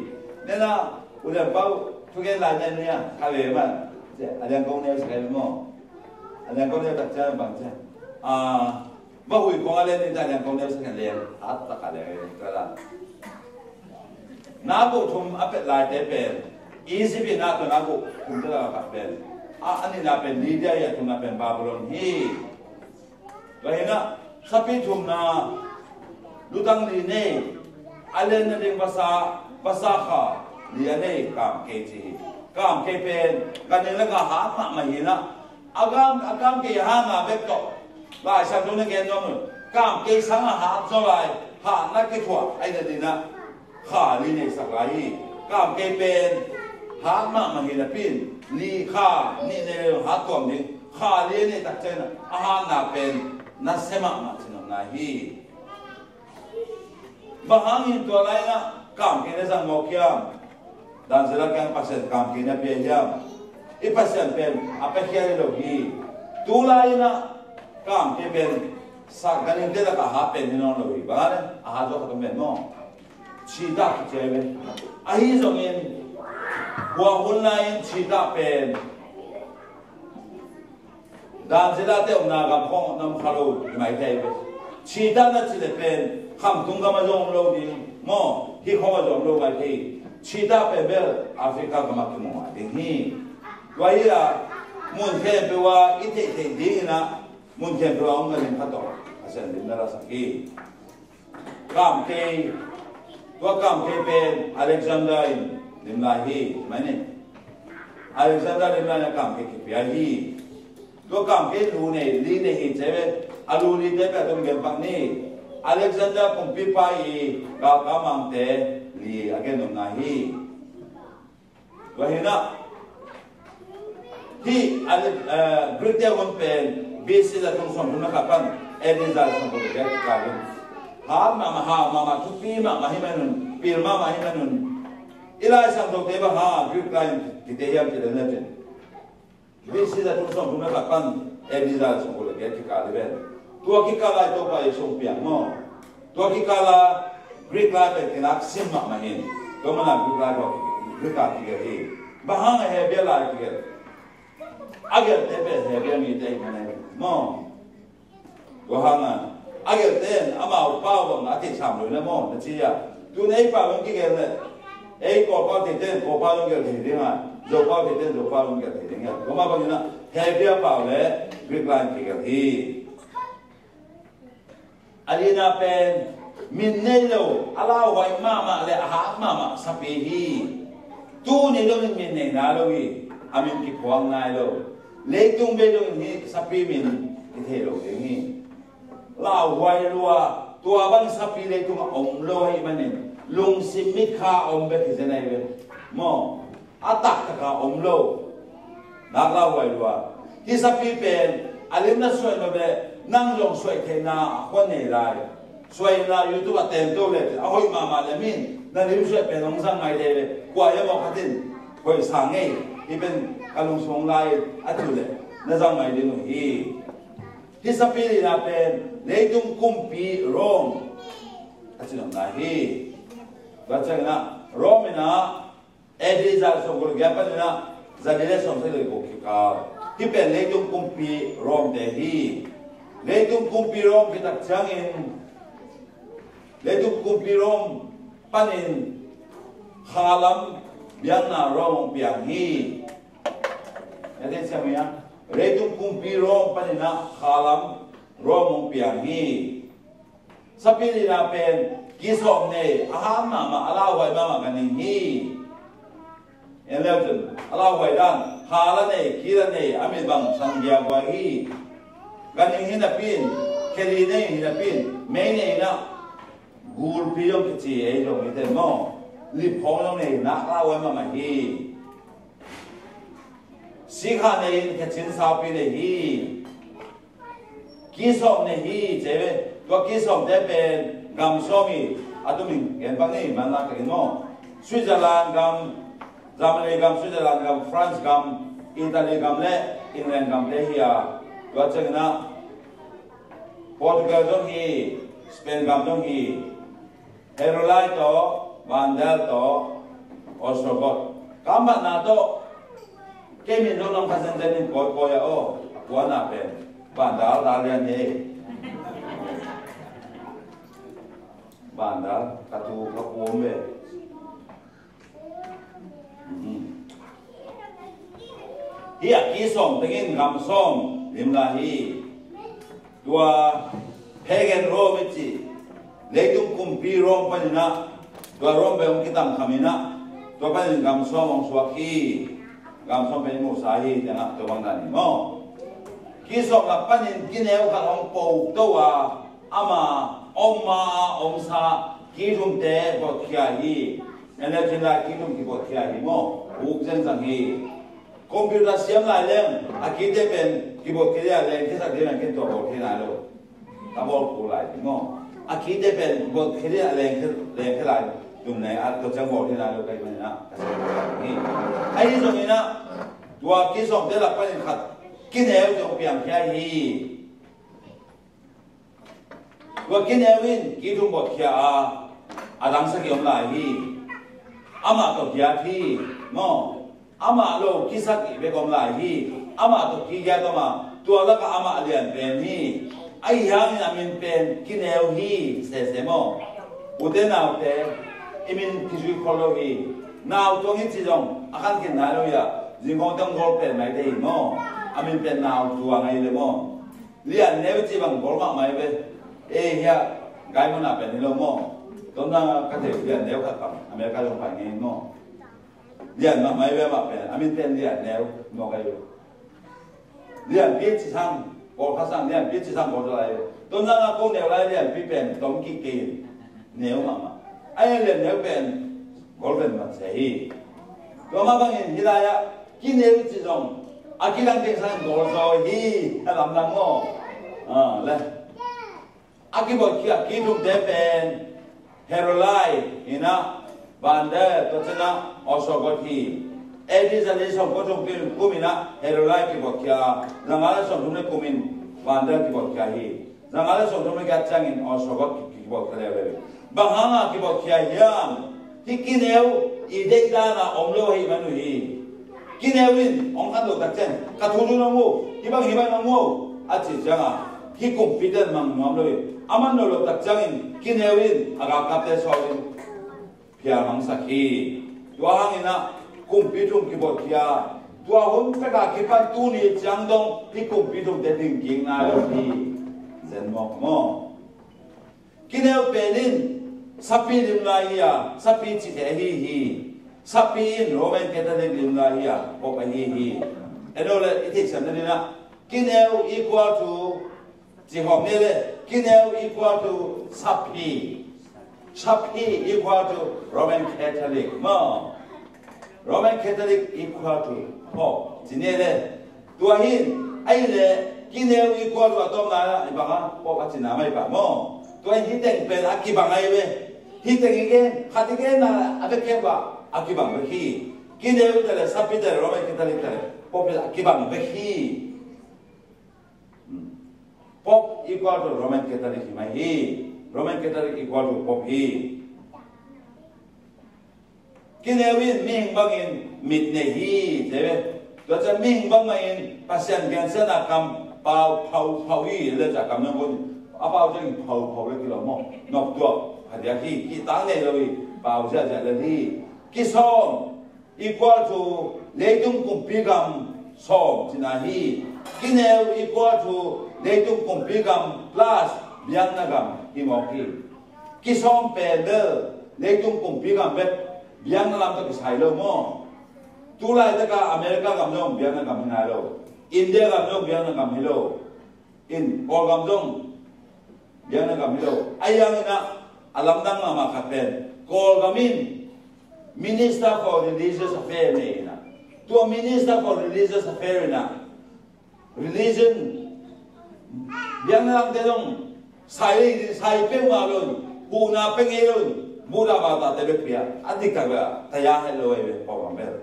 Nena, u lianpa uh thugen lai nen nia kha ve man. A liangko neu sa kai maw? A liangko neu tak ciang bang ciang, ah, va hui kong a len in ta liang kong neu sa kan len. Hat tak a len in ta la. Nakguh thum a pet lai te pen Egypt in ah, tua nakguh thum te la khat pen, a, a nihna pen Lydia hi, a thumna pen Babylon hi. Tua hi na, sapi thumna lutang li nei, a lenna ding vasa, vasa kha li a nei kamkei ci hi. Kamkei pen ganhing le nga hat mahmah hi na, a kam, a kamkei hanga bek tawh Lai Siangtho na gen nuam lo. Kamkei sang a hat zaw lai, hatna kithuah ahih nadinah kha li neisak lai hi. Kamkei pen hat mahmah hi napi in, li kha nih nei le zong hat tuam ding, kha li a neih tak ciangin a hatna pen nasia mahmah cih om lai hi. Bang hangin tua lai-inah kamkei na zang mawk hiam? Daniel kiang Pasian kamkei na pia hiam? I Pasian pen a piakhia hi lo hi. Tu lai-inah kamkei pen sa ganhingte lakah a hat pen hi nawn lo hi. Bang hang a hat zaw khat om pen maw? Cheetah kici hi ve. Ahi zongin hua hun lai-in cheetah pen Daniel te omna gam khawng nam kha lo hi mai thei ve. Cheetah na cih leh pen khamtung gam ah zong om lo ding maw, hih khawng ah zong om lo mai thei. Cheetah pen bel Africa gam ah kimu ngai ding hi. Tua hi a, mun khempeuh ah i theihtheih dinginah mun khempeuh ah om ka lim kha tawh a sian lim na la sak hi. Kamkei, tua kamkei pen Alexander in lim lai hi, mai ni. Alexander lim lai-in a kamkei kipia hi. Tua kamkei lu nei, li nei hi ci hi ve. A lu lite pen a tung gen pak ni. Alexander kumpipa i galkap mangte li a gen nop nai hi. Tua hi-inah hih a, eh, Greek te hun pen B C za tung sawmthum le khat pan A D za sawmthum le giat kikal in hat mahmah, hau mahmah, thupi mahmah hi manun, pil mahmah hi manun, i Lai Siangthote bang hang Greek lai-in kite hiam cih leh B C za tung sawmthum le khat pan A D za sawmthum le giat kikal hi ven. Tua kikal lai Topa Jesu hong piang maw? Tua kikal a Greek lai pen kinak sim mahmah hi. Tua manin Greek lai tua Greek a kigelh hi. Bang hang a Hebrew lai kigelh? A gelhte pen Hebrew mite hi mah hi maw? Tua hang a, a gelhte in amau pau bang a theih sam lo hi na maw, na ci a. Tu-in ei pau in kigelh leh, ei Kawl pau theite in Kawl pau in gelh thei ding a, Zo pau theite in Zo pau in gelh thei ding a. Tua mah bangin ah Hebrew pau le Greek lai in kigelh hi. A lina pen min nei lo, a lauhuai mahmah le a hat mahmah sapi hi. Tuni dongin min nei nai lo hi, a min kiphuang nai lo. Leitung bei dongin hih sapi min i thei lo ding hi. Lauhuai lua, tua bang sapi leitungah om lo ahih manin lungsim mitkha a om bek hi zen ahi ve. Maw? A taktak a om lo. Nak lauhuai lua. Hih sapi pen a lim na suaih nop leh nang zong suaih theihna a khuan nei lai. Suaihna YouTube a tem to leh a hoih mahmah leh min na lim suaih pen hong zang mai leh kua hiam aw khat in hoih sa ngei, hih pen ka lungsim hong lai a ci uh leh na zang mai ding uh hi. Hih sapi lina pen leitung kumpi Rome a ci nopna hi. Tua ciangin ah Rome in ah A D za sawmguk le giat panin ah za li le sawmsagih le guk kikal. Hih pen leitung kumpi Rome te hi. Leitung kumpi Rome kitak ciangin leitung kumpi Rome panin khalam biakna Rome hong piang hi. Na theih siam hi a, leitung kumpi Rome panin ah khalam Rome hong piang hi. Sapi lina pen kisawm nei, a hat mahmah, a lauhuai mahmah ganhing hi. En leu cun a lauhuai dan, hal a nei, kil a nei, a mit bang san giaguai hi. Ganhing hi napi in, khe li nei hi napi in, mei nei in ah gulpi zong kici ei zong hi ten maw? Lip khawng zong nei in ah lauhuai mahmah hi. Sikha nei in, khe cin saupi nei hi. Kisawm nei hi ci ve. Tua kisawmte pen gam sawm hi. A tumin gen pak ni, manlak takin maw? Switzerland gam, Germany gam, Switzerland gam, France gam, Italy gam le England gamte hi a. Tua ciangin ah Portugal zong hi, Spain gam zong hi. Heruli tawh, Vandal tawh, Ostrogoth. Ka matna tawh kei min zong lam kha zenzen in kawikawi a aw, a kuana pen Vandal, Dalian hi. Vandal, ka tu ka kuam ve. Hih a kisawm tengin gam sawm lim lai hi. Tua pagan Rome i cih leitung kumpi Rome panin ah, tua Rome bei hong kitamkham in ah, tua panin gam sawm hong suak hi. Gam sawm pen i muhsa hi, tiangah tua bang dan hi maw? Kisawm lak panin kineu khat hong po to a, Ama om ma a omsa kithumte buatkhia hi. Energy lai kithum kibuatkhia hi maw. Uk zengzang hi. Computer siam lai leng a kite pen kibuatkhia lai leng kisak ding leng kin tua buatkhia lai lo. Ka bawl kul lai hi maw. A kite pen buatkhia lai leng leng lai dum leng a tua ciang buatkhia lai lo ka hi manin ah ka sia hi. Ahi zongin ah tua kisawmte lak panin khat kineu zong piangkhia hi. Tua kineu in kithum buatkhia a, a dangsak i om lai hi. Amah tawh giat hi maw. Amah lo kisakih bek om lai hi. Amah tawh kigiat om a, tua lakah amah lian pen hi. Ahi hangin a min pen kineu hi sese maw. Ute naute, i min kizui khol lo hi. Nau tuang i ci zong a khan khin nai lo hi a, zingkong teng gol pen mai te hi maw. A min pen nau tuang ahi le maw. Lian neu i ci bang gol mahmah hi ve. Ei hia, gai mana pen hi lo maw. Tawmna ka thei lian neu khat bang America zong pai ngei maw. Lian mahmah hi ve mah pen a min pen lian neu maw ka hi lo. Lianpi ci sang, pawlkhat sang lianpi ci sang gol lai. Tawmna ka ko neu lai lianpi pen tom kik kei neu mahmah. Ai lian neu pen gol pen mat se hi. Tua mah bangin hih lai-ah kineu ci zong a kidang teng sang gol zaw hi. A lamdang maw. A le. A kibuatkhia kithumte pen Herolai in ah, Vandal, tua ciang ah Ostrogoth hi. A D zali sawmkua sung pi kum in ah Herolai kibuatkhia. Zanga le sawmthum le kum in Vandal kibuatkhia hi. Zanga le sawmthum le giat ciangin Ostrogoth kibuatkhia leuleu hi. Bang hanga kibuatkhia hiam? Hih kineu i deih dana om lo ahih man uh hi. Kineu in hong khat lo tak ciang ka thu thu nong mu, hih bang hih bang nong mu a cih cianga hih kumpite in mang nuam lo hi. A man lo lo tak ciangin kineu in a galkapte sawlin phial mangsak hi. Tua hangin ah kumpi thum kibuatkhia. Tua hun peka kipan tuni ciang dong hih kumpi thumte ding kik nai lo hi. Zen mawk maw. Kineu pen in sapi lim lai hi a, sapi cite ahi hi. Sapi in Roman Catholic lim lai hi a, pop ahi hi. Eno le i theihsiam nading ah kineu equal to, ci hawm ni le, kineu equal to sapi. Sapi equal to Roman Catholic maw. Roman Catholic equal to Pope. Ci ni le. Tua hin, ahi le, kineu equal to a tawpna i bang a, Pope a cina mai bang maw. Tua hin hih teng pen a kibang ahi ve. Hih teng i gen, khat i gen na a vek kei bang a kibang vek hi. Kineu te le, sapi te le, Roman Catholic te le, Pope a kibang vek hi. Hmm. Pope equal to Roman Catholic hi mai hi. Roman Catholic equal to Pope hi. Kineu in mihing bangin mit nei hi, ci ve. Tua ciang mihing bangmah in Pasian gensiatna kam pau phauphau hi, le ciah kam nang kun a pau ciangin phauphau le kilawm maw. Nop tuak phadiak hi, kihtak nei lo hi, pau ziahziah le hi. Kisawm equal to leitung kumpi gam sawm cina hi. Kineu equal to leitung kumpi gam plus biakna gam hi mawk hi. Kisawm pen bel leitung kumpi gam bek biakna lam tawh kisai lo maw. Tulaitaka America gam zong biakna gam hi nai lo. India gam zong biakna gam hi lo. In Kawlgam zong biakna gam hi lo. Ahi hangin ah a lamdang mahmah khat pen Kawlgam in Minister for Religious Affairs nei in ah, tua Minister for Religious Affairs in ah religion biakna lamte zong sai, sai peuhmah lo in, huhna pia ngei lo in, Buddha bata te bek pia a diktak bek a taya het lo ahi ve Kawlgam bel.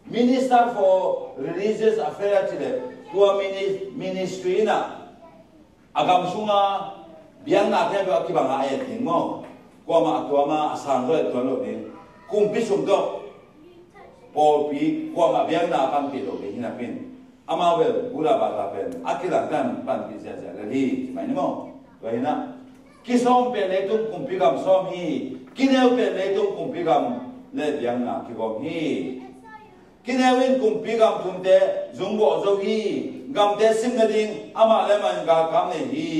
Minister for Religious Affairs cih leh tua mini-, ministry in ah a gam sunga biakna khempeuh a kibang a et ding maw. Kuamah a tuam a, a sang zaw et tuan loh ding. Kumpi sung tawh pawlpi kuamah biakna a panpih loh ding hi napi in. Amau bel Buddha bata pen a kilangtan panpih ziahziah lel hi ci mai ni maw. Tua hi in ah kisawm pen leitung kumpi gam sawm hi. Kineu pen leitung kumpi gam le biakna kigawm hi. Kineu in kumpi gam thumte zungbawh zo hi. Gamte sim nading amah le amah in galkap nei hi.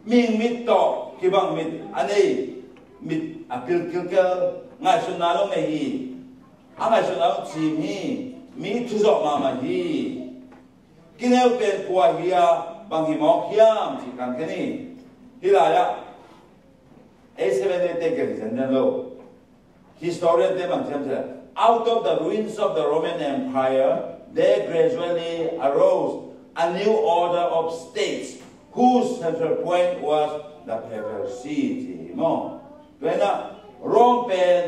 Mihing mit tawh kibang mit a nei, mit a pilkilkel ngaihsutna zong nei hi. A ngaihsutna zong cim hi. Mi thuzawh mahmah hi. Kineu pen kua hi a, bang hi mawk hiam cih kan khen hi. Hih lai-ah A seven te ken hi zenzen lo. Historian te bang ci hiam cih leh, out of the ruins of the Roman Empire there gradually arose a new order of states whose central point was the papal see, ci hi maw. Tua hi-in ah Rome pen,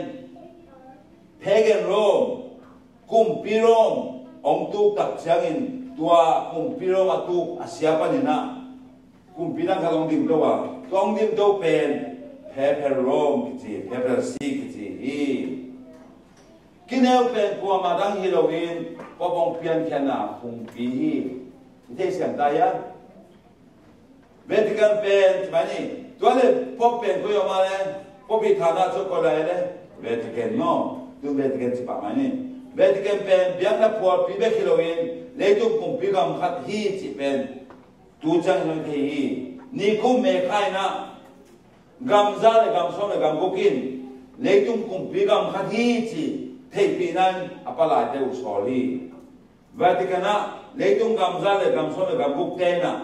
pagan Rome, kumpi Rome hong tuk tak ciangin tua kumpi Rome a tuk a sia panin ah kumpi dang khat hong dingto a, tua hong dingto pen papal Rome kici, papal see kici hi. Kineu pen kuamah dang hi loin Pope hong piankhiatna kumpi hi. I theisiam ta hiam? Vatican pen ci mai ni. Tua leh Pope pen koi om a leh, Pope ii thana cu koi lai leh, Vatican maw. Tun Vatican ci pah mai ni. Vatican pen biakna phualpi bek hi loin leitung kumpi gam khat hi cih pen tu ciang in hong thei hi. Nikum May kha in ah gam za le gam sawm le gam guk in leitung kumpi gam khat hi ci theihpihna in a palaite uh sawl hi. Vatican ah leitung gam za le gam sawm le gam guk te in ah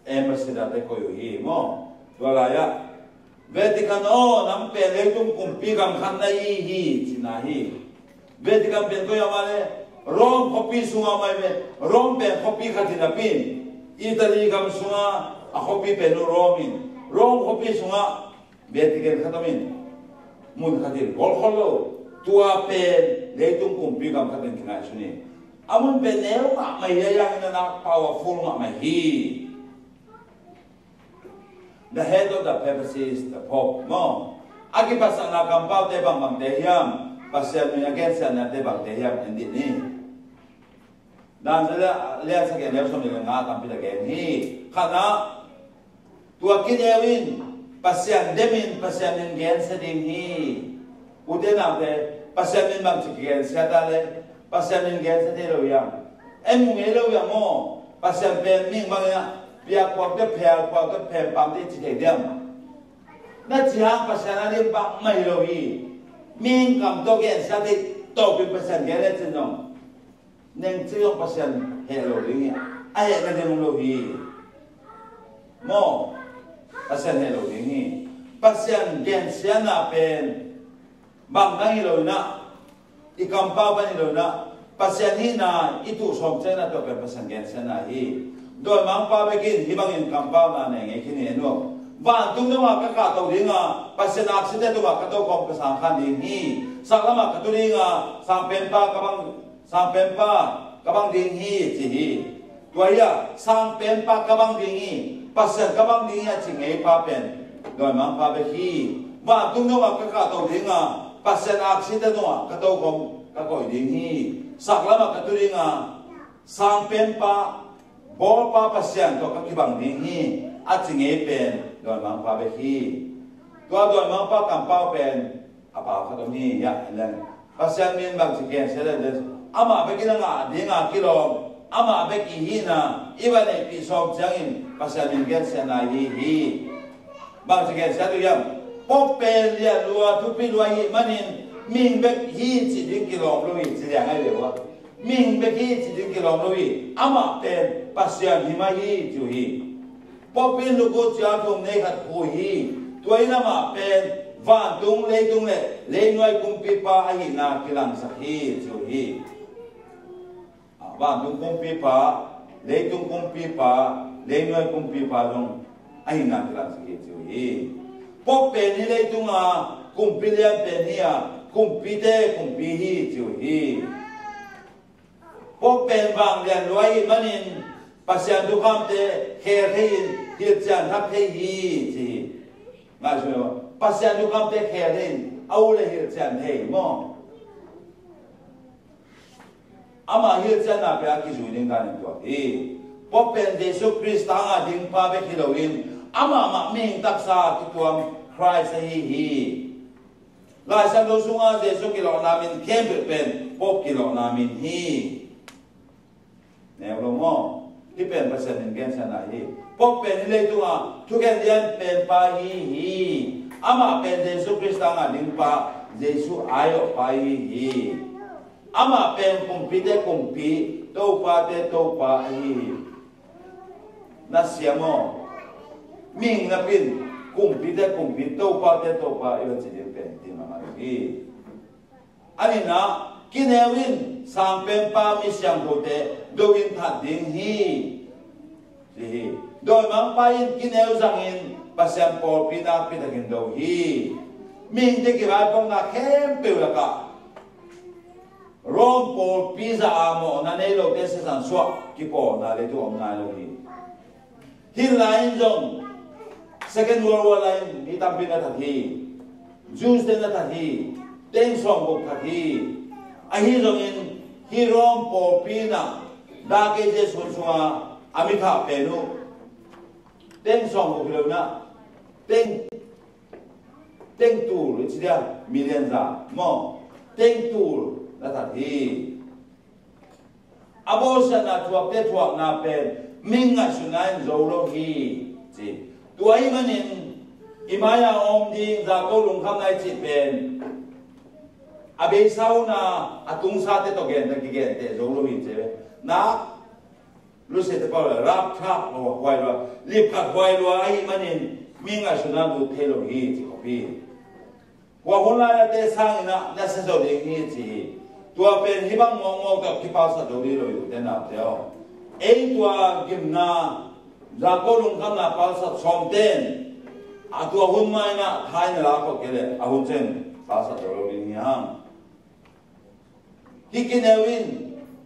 ambassador te koih uh hi maw. Tua lai-ah Vatican aw, nang pen leitung kumpi gam khat na hi hi, cihna hi. Vatican pen koi ah mah leh Rome khuapi sungah mah hi ve. Rome pen khuapi khat hi napi in, Italy gam sungah a khuapi pen uh Rome in, Rome khuapi sungah Vatican khat om in, mun khat hi, golkhol lo. Tua pen leitung kumpi gam khat in kingaihsun hi. A mun pen neu mahmah hi, a yang in a nak powerful mahmah hi. The head of the papacy is the Pope maw. A kiphatsakna kampaute bangbangte hiam, Pasian min a gensiatnate bangte hiam, en dih ni. Dan za lian sagih a neu sawm le nga tampi tak gen hi. Khatna, tua kineu in Pasian demin Pasian min gensia ding hi. Ute naute, Pasian min bangci kigensia ta le, Pasian min gensia thei lo hiam? En mu ngei lo hiam maw? Pasian pen mihing bangin ah piak puakte, phel puakte, phempamte ci thei diam? Na cih hang Pasian a ding bangmah hi lo hi. Mihing kam tawh gensia thei, tawpin Pasian gen le cin zong, neng cin zong Pasian heh lo ding hi. A heh nading om lo hi. Maw, Pasian heh lo ding hi. Pasian gensiatna pen bang dang hi lo in ah, i kampau pan hi lo in ah, Pasian hihna i tuh sawm ciangin ah tua pen Pasian gensiatna hi. Dawimangpa bek in hih bangin kampauna nei ngei khin hi, en uh. Vantung dongah ka kahto ding a, Pasian aksite tungah ka tokhom ka sangkhan ding hi. Saklamah ka tu ding a, Sangpenpa ka bang, Sangpenpa ka bang ding hi, ci hi. Tua hi a, Sangpenpa ka bang ding hi, Pasian ka bang ding hi a ci ngeipa pen dawimangpa bek hi. Vantung dongah ka kahto ding a, Pasian aksite tungah ka tokhom ka koih ding hi. Saklamah ka tu ding a, Sangpenpa, bawlpa Pasian tawh ka kibang ding hi, a ci ngei pen dawimangpa bek hi. Tua dawimangpa kampau pen a pau khat om hi, hiah en leng, Pasian min bangci gensia le, amah bek in a ngah ding a kilawm, amah bek i hihna i va neihpih sawm ciangin Pasian min gensiatna hi hi. Bangci gensiat uh hiam? Pope pen lian lua, thupi lua ahih manin mihing bek hi cih ding kilawm lo hi, ci liang ahi ve ua. Mihing bek hi cih ding kilawm lo hi. Amah pen Pasian hi mah hi, ci uh hi. Pope in lukut cial thum nei khat khui hi. Tua in amah pen vantung, leitung le leinuai kumpipa ahihna kilangsak hi, ci uh hi. Ah, vantung kumpipa, leitung kumpipa, leinuai kumpipa zong ahihna kilangsak hi, ci uh hi. Pope pen hi leitunga kumpi lian pen hi a, kumpite kumpi hi, ci uh hi. Pope pen vanglian lua ahih manin Pasian thukhamte khel thei in hilhcian thak thei hi, ci hi. Ngaihsun lo, Pasian thukhamte khel thei in a u le hilhcian thei maw? Amah hilhcianna pen a kizui ding dan in tuak hi. Pope pen Jesu Khrist tanga dingpa bek hi loin amah mah mihing taksa kituam Khrist ahi hi. Laisiangtho sunga Jesu kilawhna min khempeuh pen Pope kilawhna min hi. Neu lo maw? Hih pen Pasian min gensiatna hi. Pope pen hih leitunga thukhen lian penpa hi hi. Amah pen Jesu Khrist tanga dingpa, Jesu aiawhpa hi hi. Amah pen kumpite kumpi, topate topa ahi hi. na siam aw. Mihing napi in kumpite kumpi, topate topa i va ci ding pen hiti mahmah hi. A nihna, kineu in sangpenpa mi siangthote do in that ding hi, ci hi. Dawimangpa in kineu zangin Pasian pawlpi nakpi takin do hi. Mihingte kivaipuakna khempeuh lakah Rome pawlpi zah a mawhna nei lote sisan suah kipawlna leitung om nai lo hi. Hih lai-in zong Second World War lai-in mi tampi na that hi. Jews te na that hi. Teng sawmguk that hi. Ahi zongin hih Rome pawlpi in ah dak eighty-eight hun sunga a mi thah pen uh teng sawmguk hi lo in ah, teng, teng tul i ci dia, million za maw, teng tul na that hi. A bawlsiatna thuakte thuakna pen mi ngaihsutna in zo lo hi, ci. Tua ahih manin i mai-a om ding Jakob lungkhamna i cih pen a beisa hun a a tungsate tawh genteh, kigenteh zo lo hi, ci. Na lusiate pau le rapthlak lo, huai lo, lipkhat huai lo ahih manin mi ngaihsutna lut thei lo hi, ci khop hi. Hua hun lai-ate sangin ah na sia zo ding hi, ci hi. Tua pen hih bang mawkmawk tawh kipalsat zo ding lo hi, ute naute aw. Ei tua gimna Jakob lungkhamna palsat sawmten a tua hun mah in ah thaina la khawh kei leh a hun ciang palsat zo lo ding hi hang. Hih kineu in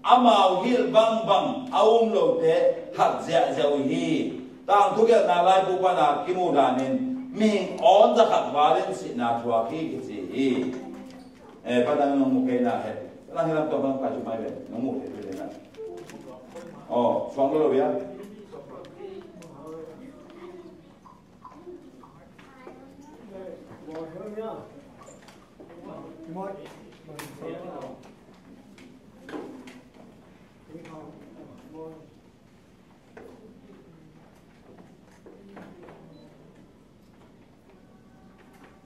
amau hilh bangbang a um lote that ziahziah uh hi. Tangthu gelhna laibu pana kimu danin mihing awn zakhat valin sihna thuak hi, kici hi. Eh, padang nong mu kei na he. Padang hilam tawh bang pai cu mai ve. Nong mu kei ve na. Oh, suang lo lo bia.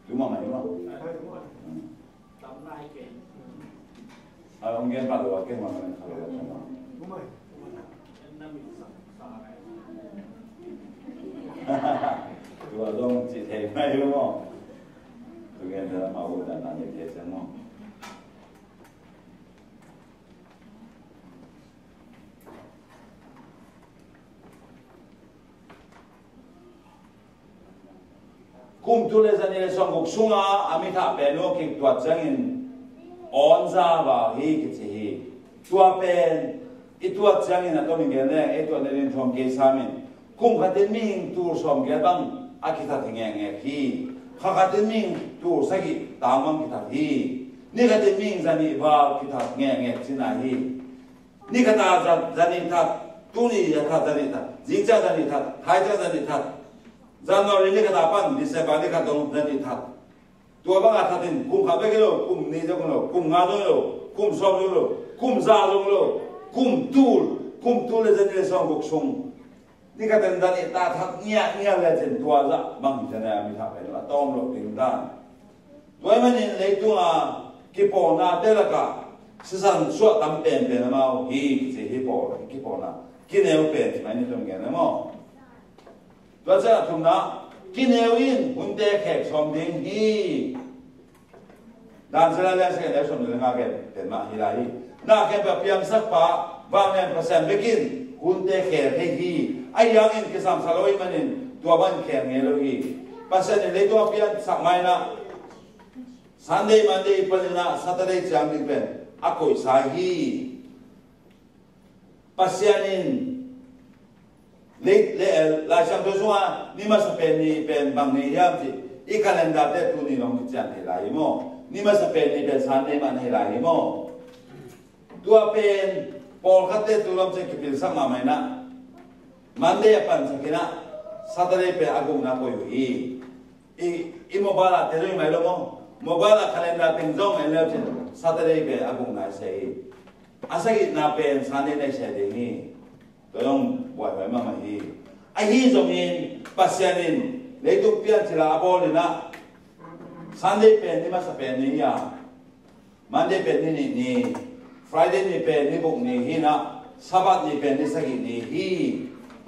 Tuma mai ma. Tam lai ke. A, ong gen pa lo, a gen ma, ma, ma, ma. Tua zong ci thei mai lo maw. Tu gen da ma, u da na ni thei sen maw. Kum tul le zanih le sawmguk sunga a mi thah pen uh kituat ciangin awn za val hi, kici hi. Tua pen i tuat ciangin a tomin gen leng ei tuat nading thuam kei sam in, kum khatin mihing tul sawmgiat bang a kithat hi ngekngek hi. Kha khatin mihing tul sagih tang bang kithat hi. Ni khatin mihing zanih val kithat ngekngek cina hi. Ni khat a za, zanih that, tuni a that zanih that, zing ciang zanih that, thai ciang zanih that, January ni khat a pan December ni khat dong zanih that. Tua bang a that in kum khat bek hi lo, kum nih zong hi lo, kum nga zong hi lo, kum sawm zong hi lo, kum za zong hi lo, kum tul, kum tul le zanih le sawmguk sung ni khat in zanih ta that ngiatngiat le cin tua zah bang hi ciang a mi thah pen a tawm lo ding dan. Tua ahih manin leitunga kipawlnate lakah sisan suah tam penpen amau hi, kici hi pawl, kipawlna. Kineu pen ci mai ni tum gen le maw. Tua ciang a thumna, kineu in hunte khek sawm ding hi. Dan sila lian sila neu sawm ding le nga gen pen mah hi lai hi. Na khempeuh a piangsak pa, vanglian Pasian bek in hunte khek thei hi. Ahi hangin kisamsa lo ahih manin tua bang khek ngei lo hi. Pasian in leitung a piansak ma in ah Sunday, Monday panin ah Saturday ciang ding pen a koihsa hi. Pasian in lei, lei, Lai Siangtho sungah ni masa pen ni pen bang ni hiam cih i calendar te tuni lawng kician thei lai hi maw? Ni masa pen ni pen Sunday mah nei lai hi maw? Tua pen pawlkhatte tu lam ciang kipilsak mahmah in ah Monday a pansak in ah Saturday pen a gukna koih uh hi. I, i mobile ah te zong i mai lo maw? Mobile ah calendar teng zong en leu cin Saturday pen a gukna i sia hi. A sagihna pen Sunday na i sia ding hi. Tua zong buaihuai mahmah hi. Ahi zongin Pasian in leitung piancil a a bawl in ah Sunday pen ni masa pen ni hi a, Monday pen ni nih ni, Friday ni pen ni guk ni hi in ah, Sabbath ni pen ni sagih ni hi.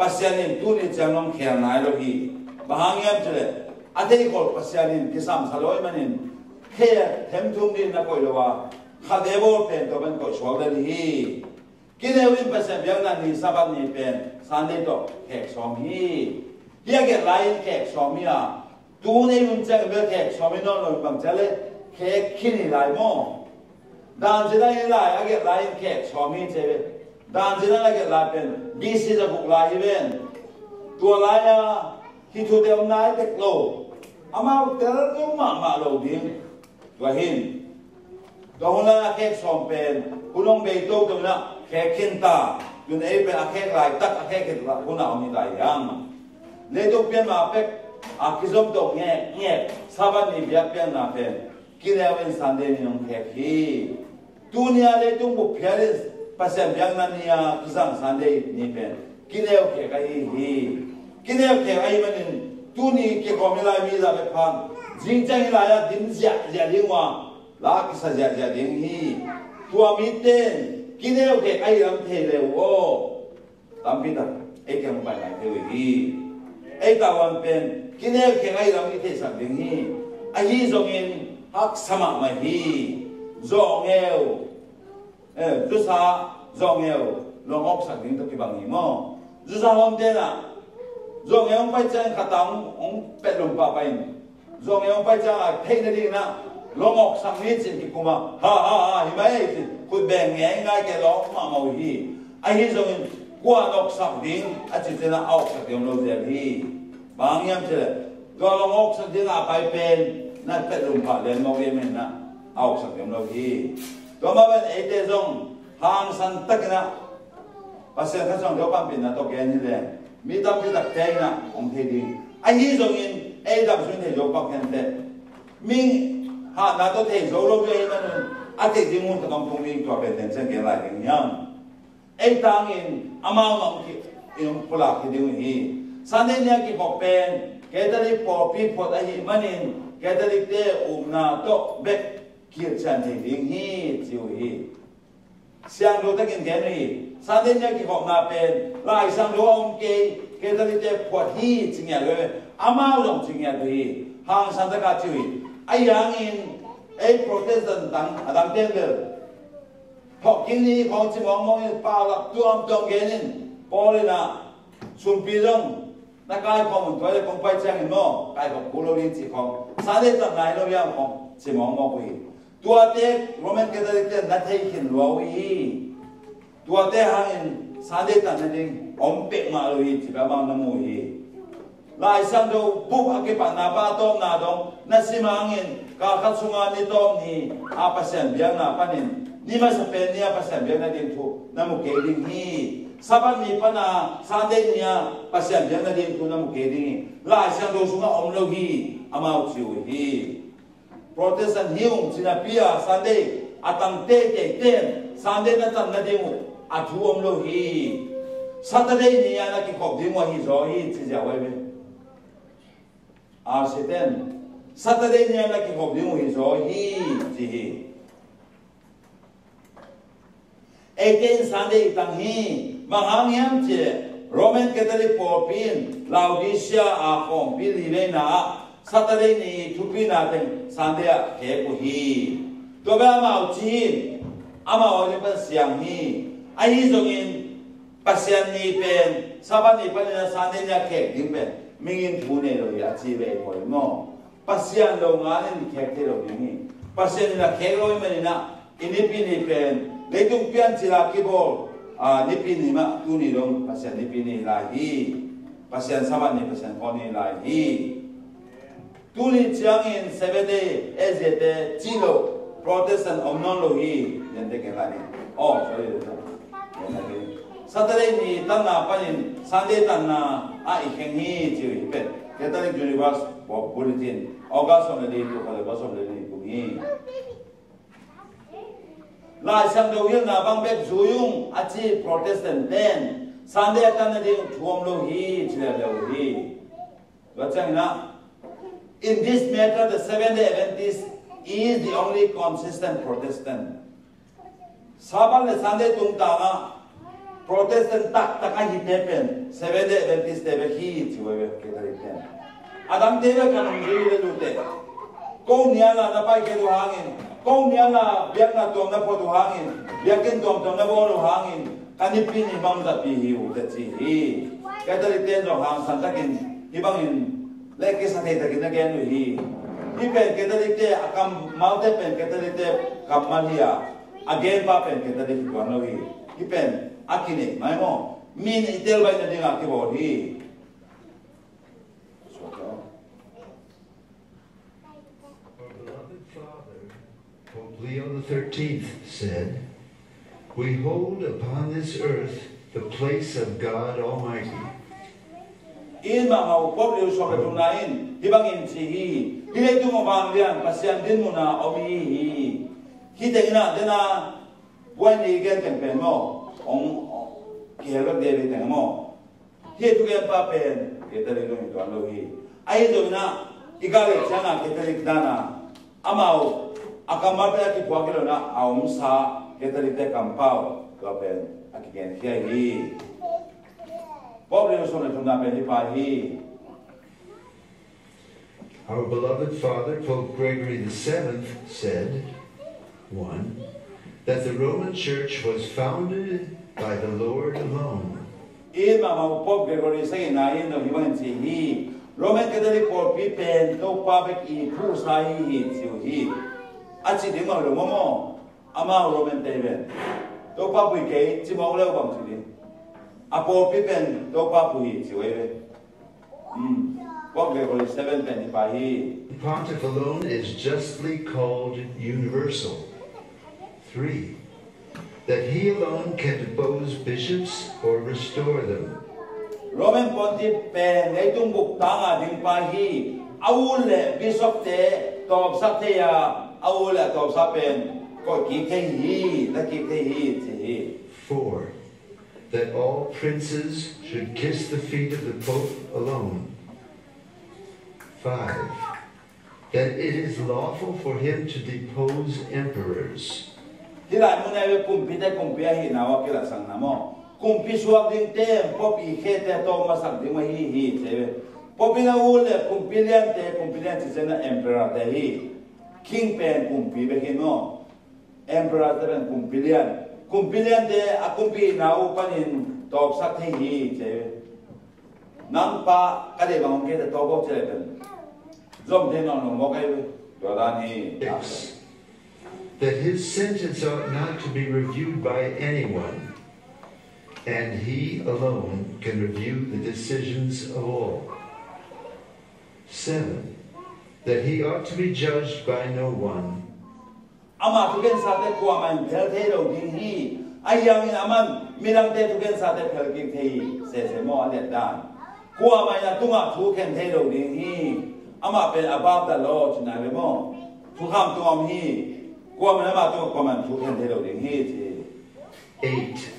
Pasian in tuni ciang nong khel nai lo hi. Bang hang hiam cih leh a theikhol Pasian in kisam sa lo ahih manin, khel themthum ding na koih lo a, khat vei bawl pen tua pen koih suak lel hi. Kineu in Pasian biakna ni Sabbath ni pen Sunday tawh khek sawm hi. Hih a gelh lai-in khek sawm hi a, tu nei hun ciang bel khek sawm hi nawn lo, bang ci a leh khek khin hi lai maw? Dan ci dang hi lai, a gelh lai-in khek sawm hi ci ve. Dan ci dang a gelh lai pen B C za guk lai hi ven. Tua lai-a hih thute om nai tek lo. Amau tel zo mahmah lo ding. Tua hi in, tua hun lai-a khek sawm pen hun hong bei toto in ah khek khin ta. Tun ei pen a khek laitak, a khek khin laitak hun ah om hi ta hi hang. Leitung pian ma pek a kizom to ngek ngek Sabbath ni biakpiakna pen kineu in Sunday ni hong khek hi. Tuni a leitung bup phial in Pasian biakna ni a kizang Sunday ni pen kineu khek ahi hi. Kineu khek ahih manin tuni kikhawm i lai mi za bek phan zing ciang i lai-ah dim ziahziah ding uh a, la kisa ziahziah ding hi. Tua mite in kineu khek ahi lam thei le uh aw. Tampi tak ei kiang pai nai thei uh hi. Ei tavuan pen kineu khek ahi lam i theisak ding hi. Ahi zongin haksa mahmah hi. Zawngeu, eh, zusa zawngeu long awksak ding tawh kibang hi maw? Zusa hawmte in ah zawngeu hong pai ciang khat a hong, hong petlum pahpah in, zawngeu hong pai ciang a theih nading in ah long awksak ni ci-in kikum a, ha ha ha, hi mai ei ci-in khut beng ngeingai kei, long awk mahmah uh hi. Ahi zongin kua in awksak ding a cih ciangin ah a awksak ding om lo zel hi. Bang hang hiam cih leh tua long awksak ding a pai pen na petlum pah lian mawk ahih manin ah a awksak ding om lo hi. Tua mah bangin eite zong hangsan takin ah Pasian Kha Siangtho panpihna tawh gen hi leng mi tampi takte in ah hong thei ding. Ahi zongin ei dam sung thei zo pak hen teh. Mi hatna tawh thei zo lo hi ahih manin a theih ding hun khat hong tung ding, tua pen tencen gen lai ding hiam? Ei tangin amau mah hong ki, hong pulak hi ding uh hi. Sunday ni a kikhop pen Catholic pawlpi phuat ahih manin Catholic-te upna tawh bek kilhcian thei ding hi ci uh hi. Siangtho takin gen uh hi. Sunday ni a kikhopna pen Lai Siangtho a om kei, Catholic-te phuat hi ci ngiat uh hi. Amau zong ci ngiat uh hi. Hangsan takin ci uh hi. Ahi hangin ei Protestant dang, a dangte in bel Thawhkik ni khawng ci mawkmawk in, paulap tuamtuam gen in, Paul in ah sumpi zong na kaikhawm un, tua leh kong pai ciangin maw kaikhop kul lo ding cih khawng, Sunday tan nai lo hiam khawng ci mawkmawk uh hi. Tuate Roman Catholic-te na thei khin lua uh hi. Tuate hangin Sunday tan nading om pek mah lo hi cih bek amau na mu uh hi. Lai Siangtho bup a kipatna pa tawmna dong na sim hangin kal khat sunga ni tawm ni a Pasian biakna panin ni masa pen ni a Pasian biakna ding thu na mu kei ding hi. Sabbath ni pana Sunday ni a Pasian biakna ding thu na mu kei ding hi. Lai Siangtho sungah om lo hi, amau ci uh hi. Protestant hi ung ci napi a Sunday a tang teitei ten Sunday na tan nading uh a thu om lo hi. Saturday ni a na kikhop ding uh ahi zaw hi ci ziau ahi ve. R C ten Saturday ni a na kikhop ding uh hi zaw hi ci hi. Eite in Sunday i tang hi. Bang hang hiam cih leh Roman Catholic pawlpi in Laodicea a khawmpi liveina ah Saturday ni thupina teng Sunday ah khek uh hi. Tua bek amau ci hi. Amau a lian pan siang hi. Ahi zongin Pasian ni pen Sabbath ni panin a Sunday ni a khek ding pen mingin thu nei lo hi a ci ve i pawi maw? Pasian lo ngal in khek thei lo ding hi. Pasian in a khek lo ahih manin ah i nipi ni pen leitung piancil a kibawl a nipi ni mah tuni dong Pasian nipi ni lai hi. Pasian Sabbath ni, Pasian khaw ni lai hi. Tuni ciangin Seventh Day, S D A te cih loh Protestant om nawn lo hi. Lian te keng lai ni. Oh, sorry. Saturday ni tanna panin Sunday tanna ah i kheng hi ci uh hi pen Catholic Universe Bulletin, August sawm le li, tul khat le sawm le li kum hi. Lai Siangtho hilhna bang bek zui ung a ci Protestant ten Sunday a tan nading thu om lo hi ci leuleu uh hi. Tua ciangin ah, in this matter the Seventh Day Adventist is the only consistent Protestant. Sabbath le Sunday tungtang ah Protestant taktak a hite pen Seventh Day Adventist te bek hi ci uh hi ve, Catholic te. A dangte bek kan hong zui le lute. Ko nial a na paikhia uh hangin, ko nial a biakna tuam na phot uh hangin, biakinn tuamtuam na bawl uh hangin, ka nipi ni mangzahpih hi uh teh ci hi. Catholic te zong hangsan takin hih bangin le kisa thei takin na gen uh hi. Hih pen Catholic te a kammalte pen Catholic te kammal hi a, a genpa pen Catholic hi tuan lo hi. Hih pen a kineih mai maw? Min i tel baih nading a kibawl hi. Our beloved Father, Pope Leo the thirteenth, said, "We hold upon this earth the place of God Almighty." In mahmah uh Pope Leo sawm le thumna in hih bangin ci hi. Hih leitung a vanglian Pasian dinmun a om i hi hi. Hih teng in ah dena buai ni gen teng pen maw, hong kihel bek dei teng maw? Hih thugenpa pen Catholic zong hi tuan lo hi. Ahi zongin ah i gah le ciangin Catholic dan a amau a kammal pen a kiphuak hi lo in ah a omsa Catholic te kampau tua pen a kigenkhia hi. Pope Leo sawm le thumna pen hih pa hi. Our beloved Father, Pope Gregory the seventh, said, one, that the Roman Church was founded by the Lord alone. In mahmah uh Pope Gregory sagihna in zong hih bangin ci hi. Roman Catholic pawlpi pen Topa bek i phuhsa hi hi ci uh hi. A ci ding mah lo maw maw? Amau Roman te pen Topa pui kei ci mawk le uh bang ci ding? A pawlpi pen Topa pui hi ci uh hi ve. Hmm. Pope Gregory seven pen hih pa hi. Pontiff alone is justly called universal. Three, that he alone can depose bishops or restore them. Roman Pontiff pen leitung buk tanga ding pa hi. A u le bishop te tawpsak thei a, a u le a tawpsak pen koih kik thei hi, la kik thei hi ci hi. Four, that all princes should kiss the feet of the Pope alone. Five, that it is lawful for him to depose emperors. Hih lai mun ah hi ve, kumpite kumpi ahihna uh a kilatsakna maw? Kumpi suak dingte, Pope i khete tawp masak ding uh ahi hi ci hi ve. Pope in a ut le kumpi liante, kumpi lian cih ciangin emperor te hi. King pen kumpi bek hi maw? Emperor te pen kumpi lian. Kumpi liante a kumpihna uh panin tawpsak thei hi ci hi ve. Nang pa ka deih bang hong kei ta tawk bawk ci leh pen zom thei nawn lo mawk ahi ve. Tua dan hi. Six, that his sentence ought not to be reviewed by anyone, and he alone can review the decisions of all. Seven, that he ought to be judged by no one. Ama thukensate kuamah in phel thei lo ding hi. Ahi hangin aman midangte thukensate phel kik thei hi. Sese maw a liat dan? Kuamah in a tungah thu khen thei lo ding hi. Amah pen above the law cihna hi ve maw? Thukham tungah om hi. Kuamah in ama tungah kuamah in thu khen thei lo ding hi ci hi. Eight,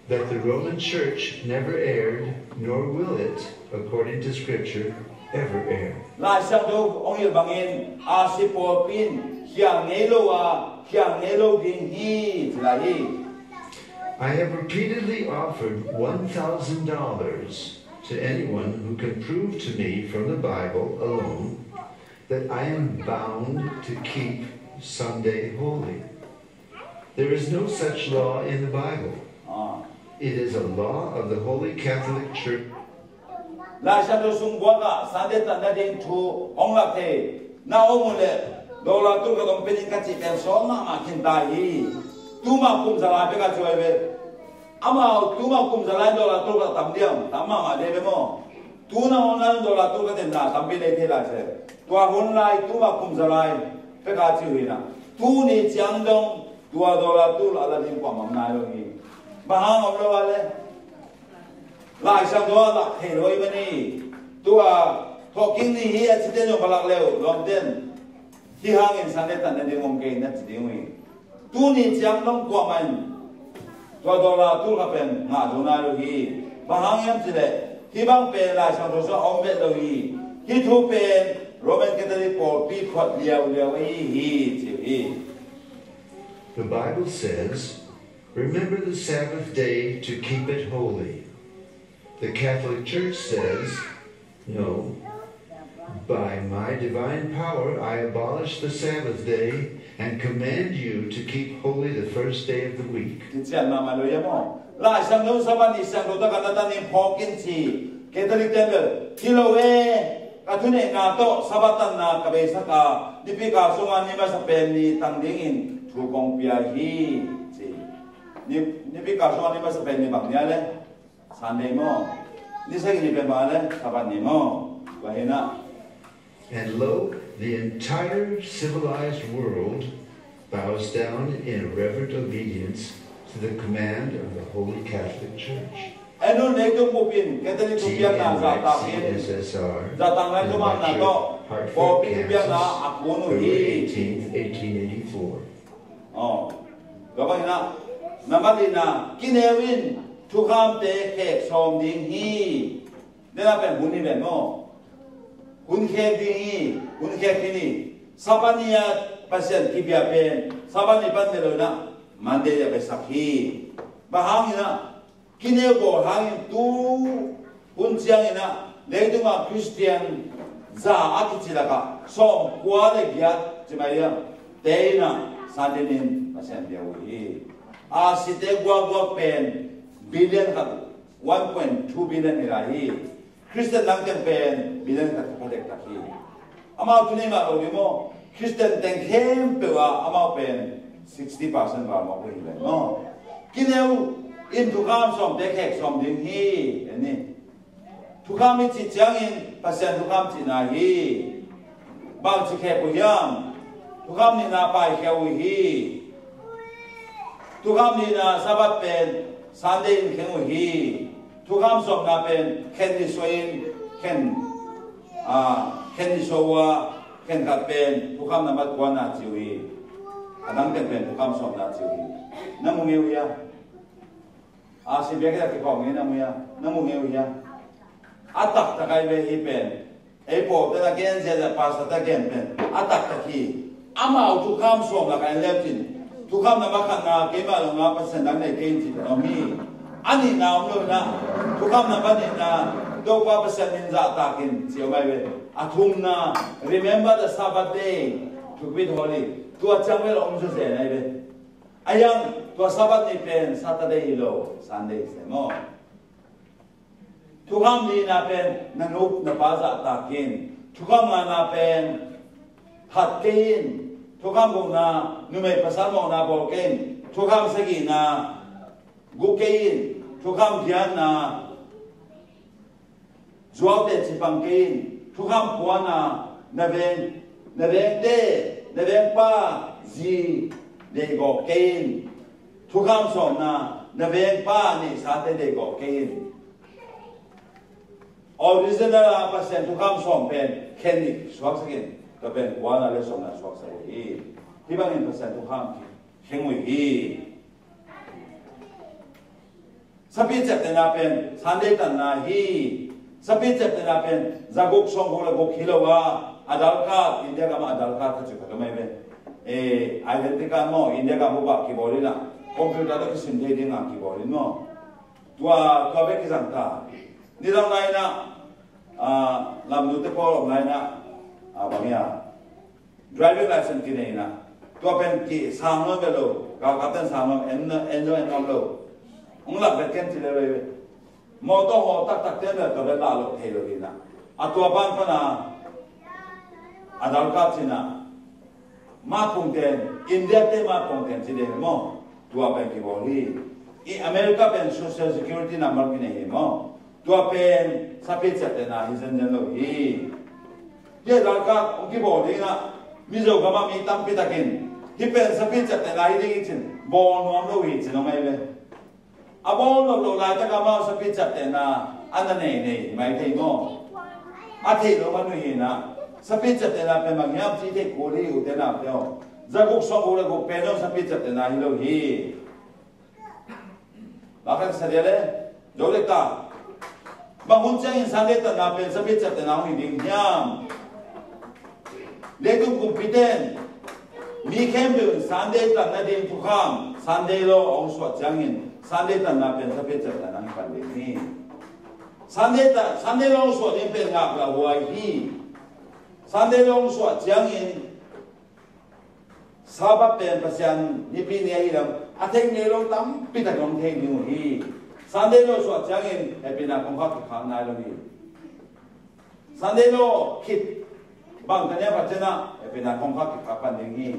that the Roman Church never erred, nor will it, according to Scripture, ever err. Lai Siangtho hong hilh bangin Asia pawlpi in khial ngei lo a, khial ngei lo ding hi ci lai hi. I have repeatedly offered one thousand dollars to anyone who can prove to me from the Bible alone that I am bound to keep Sunday holy. There is no such law in the Bible. Ah. It is a law of the Holy Catholic Church. Lai Siangtho sung buak ah Sunday tat nading thu hong lak thei na om uh leh dollar tul khat hong pia ning ka cih pen sawt mahmah khin ta hi. Tuma kum za lai pek a ci uh hi ve. Amau tuma kum za lai dollar tul khat tam diam, tam mahmah dei ve maw? Tuna hong lai dollar tul khat in na tampi nei thei lai se. Tua hong lai tuma kum za lai pek a ci uh hi na. Tuni ciang dong tua dollar tul a la ding kuamah om nai lo hi. Bang hang om lo a le? Lai Siangtho ah lak thei lo hi mah ni. Tua thawhkik ni hi a cite zong va lak le uh, lawmten. Hih hangin Sunday tat nading om kei na ci ding uh hi. Tuni ciang dong kuamah in tua dollar tul khat pen ngah zo nai lo hi. Bang hang hiam cih leh hih bang pen Lai Siangtho sungah om vet lo hi. Hih thu pen Roman Catholic pawlpi phuat liauliau ahi hi ci uh hi. The Bible says, Remember the Sabbath day to keep it holy. The Catholic Church says, "No, by my divine power I abolish the Sabbath day and command you to keep holy the first day of the week." Kician mahmah lo ia maw? Lai Siangtho Sabbath ni siangtho takin na tanin phawk in ci. Catholic ten bel, "Hi lo e, ka thuneihna tawh Sabbath tanna ka beisak a, Nipi kal sungah ni masa pen ni tang dingin thu kong pia hi," ci. Ni, Nipi kal sungah ni masa pen ni bang ni a le? Sunday maw? Ni sagih ni pen bang a le? Sabbath ni maw? Tua hi na. And lo, the entire civilized world bows down in reverent obedience to the command of the Holy Catholic Church. Enu, leitung bup in Catholic thupiakna zahtak in, zahtakna thumanna tawh pawlpi thupiakna a kun uh hi. February eighteenth, eighteen eighty-four. Aw, tua bang hi na, nambat lina, kineu in thukhamte khek sawm ding hi. Dena pen hun hi ven maw? Hun khek ding hi, hun khek hi ni. Sabbath ni a Pasian kipia pen Sabbath ni pan bia lo na, Monday a biasak hi. Bang hang hi na, kineu bawl hangin tu hun ciangin a, leitungah Khristian za a kici lakah sawmkua le giat ci mai a, te in a, Sunday ni in Pasian bia uh hi. A site guakguak pen billion khat, one point two billion hi lai hi. Khristian dang teng pen billion khat kipatek tak hi. Amau tuni ngah lo ding maw? Khristian teng khempeuh ah amau pen sixty percent val mawk uh hi ven maw? Kineu in thukham sawmte khek sawm ding hi, en ni. Thukham i cih ciangin Pasian thukham cihna hi. Bangci khek uh hiam? Thukham nihna paikhia uh hi. Thukham nihna Sabbath pen Sunday in kheng uh hi. Thukham sawmna pen khen ni suah in, khen, a, khen ni suah uh a, khen khat pen thukham nambat kuana ci uh hi. A dang pen pen thukham sawmna ci uh hi. Na mu ngei uh hia? A, si biak i tak kikhawm ngei na mu hia? Na mu ngei uh hia? A taktak ai ve hi pen. Ei pawlte na gen ziahziah pastor te gen pen a taktak hi. Amau thukham sawm lak a en leu cin, thukham nambat khatna keimah lawngah Pasian dang nei kei in cih pen om hi. A nihna om lo in a, thukham nambat nihna Topa Pasian min zahtak in ci om ai ve. A thumna, remember the Sabbath day to keep it holy. Tua ciang bel om zawzen ai ve. A hiang, tua Sabbath ni pen Saturday hi lo, Sunday hi se maw? Thukham lina pen na nu na pa zahtak in. Thukham ngana pen that kei in. Thukham gukna numei pasal mawhna bawl kei in. Thukham sagihna guk kei in. Thukham giatna zuaute cipang kei in. Thukham kuana na veng, na vengte, na vengpa zi deihgawh kei in. Thukham sawmna, na vengpa neihsate deihgawh kei in. Original a Pasian thukham sawm pen khen nih suaksak in, tua pen kuana le sawmna suaksak uh hi. Hih bangin Pasian thukham kheng uh hi. Sapi ciaptehna pen Sunday tanna hi. Sapi ciaptehna pen zaguk sawmguk le guk hi lo a, Aadhaar card, India gam ah Aadhaar card kha ci khat om ai ve. Eh, identity card maw, India gam bup ah kibawl in a, computer tawh kisim thei ding a kibawl in maw? Tua, tua bek kizang ta. Nidang lai in a, ah, lamnute pawl om lai in a, ah, bang hiam, driving license kinei in a, tua pen kisang nawn ve lo, galkapte'n sang nawn, en, en lo, en nawn lo. Hong lak vet ken ci lel veve. Mawtaw haw taktakte'n bel tua bel lah loh thei lo hi in a. A tua pan pan a, Aadhaar card ci in a, mapungten, India te mapungten ci ding hi maw? Tua pen kibawl hi. I America pen Social Security number kinei hi maw? Tua pen sapi ciaptehna hi zenzen lo hi. Hih Aadhaar card hong kibawl ding in a, Mizo gam ah mi tampi takin hih pen sapi ciaptehna hi ding hi cin bawl nuam lo hi cin hong ai ve. A bawl lo lo laitak a amau sapi ciaptehna a na nei nei mai thei maw? A theih lo man uh hi in a, sapi ciaptehna pen bang hiam cih theih kul hi, ute naute aw. Zaguk sawmguk le guk pen zong sapi ciaptehna hi lo hi. Lakhan sadia le, zo dek ta. Bang hun ciangin Sunday tanna pen sapi ciaptehna hong hi ding hiam? Leitung kumpite'n mi khempeuh in Sunday tan nading thukham Sunday law hong suah ciangin Sunday tanna pen Sapi ciaptehna hong pan ding hi. Sunday ta, Sunday law hong suah ding pen ngaklah huai hi. Sunday law hong suah ciangin Sabbath pen Pasian nipi ni ahi lam a theih ngei lo tampi tak hong thei ding uh hi. Sunday law suah ciangin hehpihna kongkhak kikhak nai lo hi. Sunday law khit bang tania pha cianah hehpihna kongkhak kikhak pan ding hi.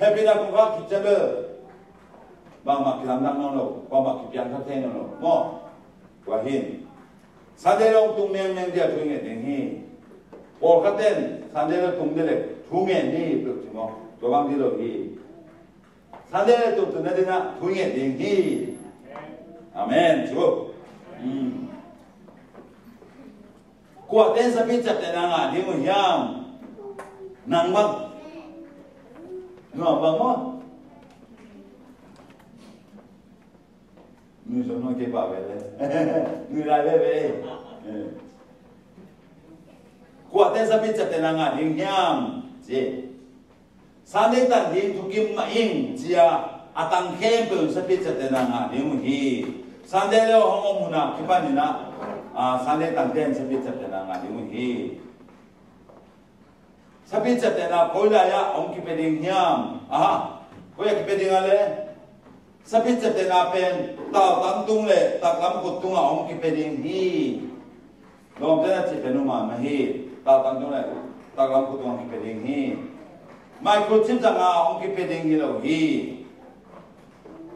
Hehpihna kongkhak khit cian bel bangmah kilamdang nawn lo, bangmah kipiangthak thei nawn lo maw? Tua hi. Sunday law tung mengmeng dia thu nget ding hi. Pawlkhat ten Sunday law tung dia le thu nget ni peuh ci maw? Tua bang di lo hi. Sunday law tung tun na dinah thu nget ding hi. Amen. Cu. Hmm. Kua ten Sapi ciaptehna ngah ding uh hiam? Nang bang. Nuam bang maw? Nui sung nong kei pa ve le. Nui lai ve ve. Kua ten Sapi ciaptehna ngah ding hiam? Ci. Sunday tan ding thukim mah ing cia a tang khempeuh in Sapi ciaptehna ngah ding uh hi. Sunday law hong om hun a kipaninah, ah, Sunday tan ten Sapi ciaptehna ngah ding uh hi. Sapi ciaptehna koi lai-ah hong kipia ding hiam? Aha, koi-ah kipia ding a le? Sapi ciaptehna pen taltang tung le taklam khut tungah hong kipia ding hi. Lawmte na cih pen uh man mah hi. Taltang tung le taklam khut tungah hong kipia ding hi. Microchip zangah hong kipia ding hi lo hi.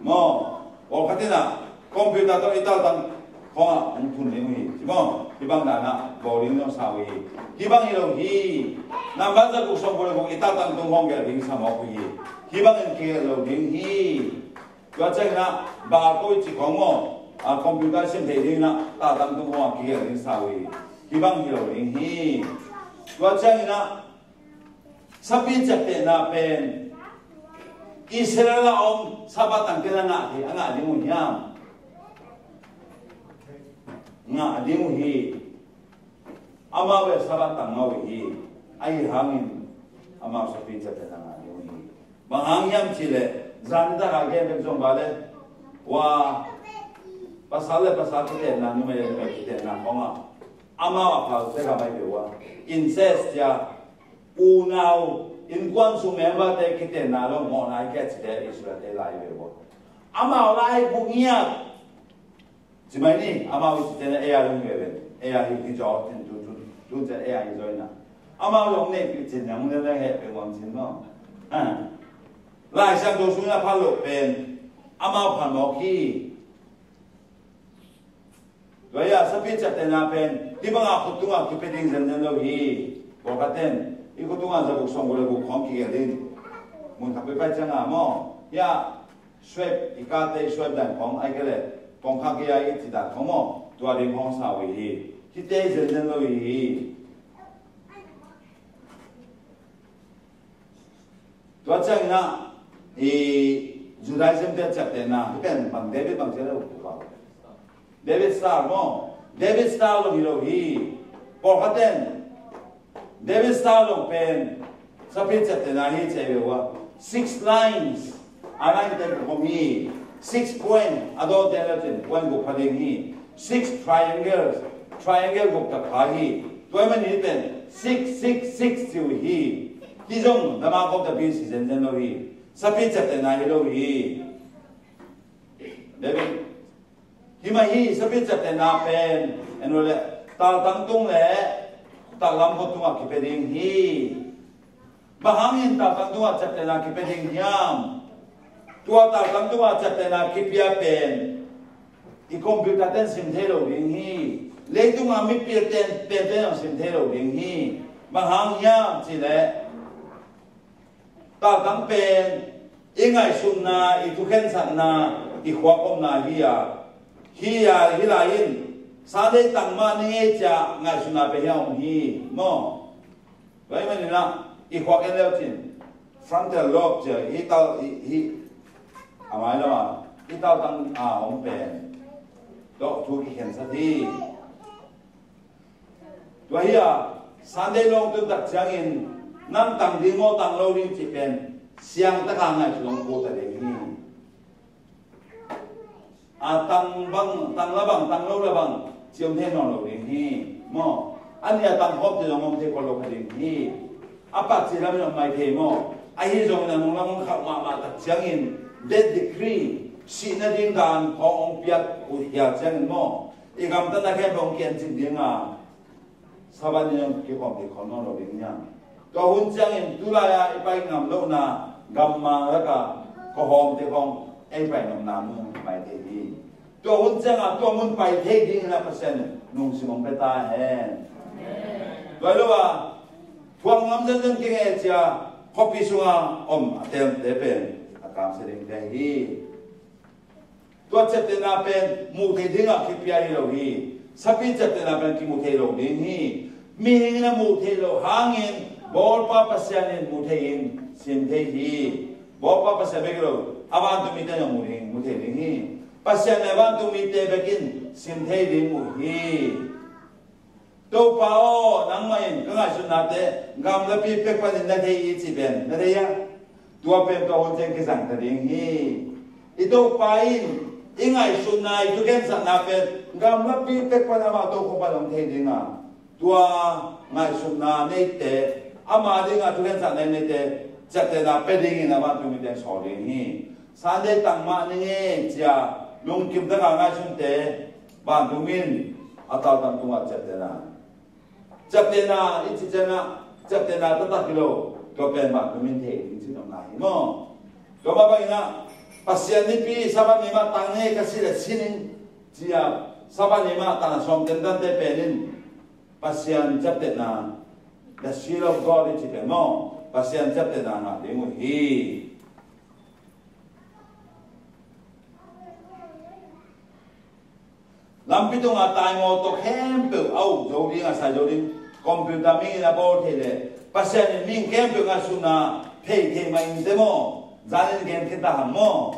Maw, pawlkhat inah computer tawh i taltang khawngah hong phun ding uh hi. Ci maw, hih bang danah bawling dong sa uh hi. Hih bang hi lo hi. Nambat za guk sawm guk le guk i taltang tung khawng gelh ding sa mawk uh hi. Hih bangin kigelh lo ding hi. Tua cianginah barcode i ci khawng maw, a computer sim theih dinginah taltang tung khawngah kigelh ding sa uh hi. Hih bang hi lo ding hi. Tua cianginah Sapi ciaptehna pen Israel a om Sabbath tangte na ngah thei a ngah ding uh hiam? Ngah ding uh hi. Amau bel Sabbath tang ngah uh hi. Ahi hangin amau Sapi ciaptehna ngah ding uh hi. Bang hang hiam cihleh zan taka gen bek zong ba le, wa, pasal le pasal kitenna, numei le numei kitenna khawngah amau a phalte ka mai peuh a incest cia unau innkuan sung memberte kitenna lo mawhna i kia cite Israel-te lai ve uh a. Amau lai bu ngiat. Ci mai ni, amau i cite na ei a dong ve ven. Ei a hi hi zaw cin tu tu tu cian ei a hi zaw ina. Amau zong nei pi cin yang ne le he pe wang cin maw. Lai Siangtho sung na pha lo pen amau phan mawk hi. Tua hi a Sapi ciaptehna pen hih banga khut tungah kipia ding zenzen lo hi. Pawlkhat ten i khut tungah za guk sawm guk le guk khawng kigelh ding. Mun khat peuh pai cianga maw, hi a swipe, i kate i swipe dan khawng, ai kei le kongkhak i a i ci dan khawng maw, tua ding khawng sa uh hi. Hihte zenzen lo hi. Tua cianginah i Judaism te ciaptehna hih pen bang David bang cia lo uh. David Star maw? David Star lo hi lo hi. Pawlkhat ten David Star lo pen Sapi ciaptehna hi ci ve uh a. Six lines a line te ka khom hi. Six point a dawte le cin point guk pha ding hi. Six triangles, triangle guk tak pha hi. Tua hi man hi pen six six six ci uh hi. Hi zong dama kawm tapi si zenzen lo hi. Sapi ciaptehna hi lo hi. David, hi mah hi. Sapi ciaptehna pen en uh le taltang tung le taklam khut tungah kipia ding hi. Bang hangin taltang tungah ciaptehna kipia ding hiam? Tua taltang tungah ciaptehna kipia pen i computer ten sim thei lo ding hi. Leitungah mipil ten pen pen zong sim thei lo ding hi. Bang hang hiam cihleh taltang pen i ngaihsutna, i thukhensatna, i khuak omna hi a, hi a, hi lai in Sunday tang mah ni ngei cia ngaihsutna pen hi a om hi maw? Tua hi maninah i khuak en leu cin frontal lobe cia hi tal hi, hi a mai lo a hi taltang a om pen tawh thu kikhensat hi. Tua hi a Sunday law tun tak ciangin nang tang ding maw tang lo ding cih pen siang taka ngaihsut hong kul ta ding hi. a tang bang, tang la bang, tang lo la bang, ciam thei nawn lo ding hi. Maw, a nih a tang khawmte zong om thei kho lo kha ding hi. A patci lam in om mai thei maw. Ahi zongin a nung lam hong khauh mahmah tak ciangin death decree, sihna ding dan khawng hong piak uh hia ciangin maw, i gamtatna khempeuh hong kiancik ding a, Sabbath ni hong kikhawm thei khawm nawn lo ding hiam? Tua hun ciangin tulai-a i pai ngam lohna gammang lakah khuahawmte khawng ei pai nopna mun mai thei hi. Tua hun ciangah tua mun pai thei dingin a Pasian in lungsim hong pia ta hen. Tua hi lo a, thuak ngam zenzen kei nge cia khuapi sunga om a telte pen a kamsia dingte hi. Tua ciaptehna pen muh theih dingah kipia hi lo hi. Sapi ciaptehna pen kimu thei lo ding hi. Mihing in a muh theih loh hangin Bawlpa Pasian in muh thei in sim thei hi. Bawlpa Pasian bek hi lo, a vantungmite in a muh ding, muh thei ding hi. Pasian in a vantungmite bek in sim thei ding uh hi. Topa aw, nangmah in ka ngaihsutnate gamlapi pek panin na thei hi, ci pen na thei a? Tua pen tua hun ciang kizang ta ding hi. I Topa in i ngaihsutna, i thukhensatna pen gamlapi pek pan amah tokhom pan hong thei ding a, tua ngaihsutna neite, ama dingah thukhensatna neite ciaptehna pia dingin a vantungmite sawl ding hi. Sunday tang mah ning e cia lungkim taka ngaihsunte vantungmi in a tautang tungah ciaptehna, ciaptehna i cih ciangah ciaptehna taktak hi lo, tua pen vantungmi in thei ding cih nopna hi maw. Tua mah bangin ah Pasian nipi Sabbath ni mah tang ning e, ka si le si ning cia Sabbath ni mah tang a sawm tentante pen in Pasian ciaptehna, the seal of God i cih pen maw, Pasian ciaptehna ngah ding uh hi. Lampi tungah taimawh tawh khempeuh a uk zo ding, a sai zo ding, computer mi in a bawl thei leh Pasian in mi khempeuh ngaihsutna phei thei mah in te maw, zan in gen khin ta hang maw.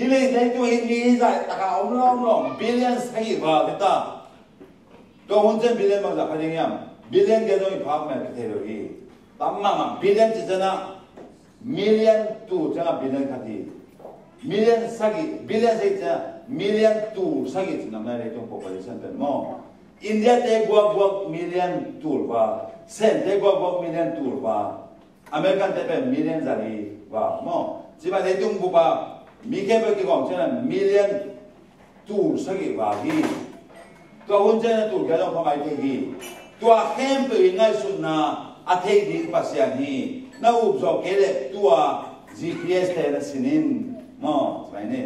Hih leitung hi mi hi zah taka om lo om lo, billion sagih val hi ta. Tua hun ciang billion bangzah kha ding hiam? Billion gen dong i phak mel kithei lo hi. Tam mahmah, billion cih ciangah million tul ciangah billion khat hi. Million sagih, billion sagih ciangah million tul sagih cih nam nai leitung population pen maw. India te guakguak million tul va, Sen te guakguak million tul va, American te pen million zali va maw. Cih bang leitung bup a mi khempeuh kigawm ciangah million tul sagih va hi. Tua hun ciangah tul khat zong phamai thei hi. Tua khempeuh i ngaihsutna a thei ding Pasian hi. Na up zawh kei leh tua G P S te na sin in maw. Cih bang hi ne.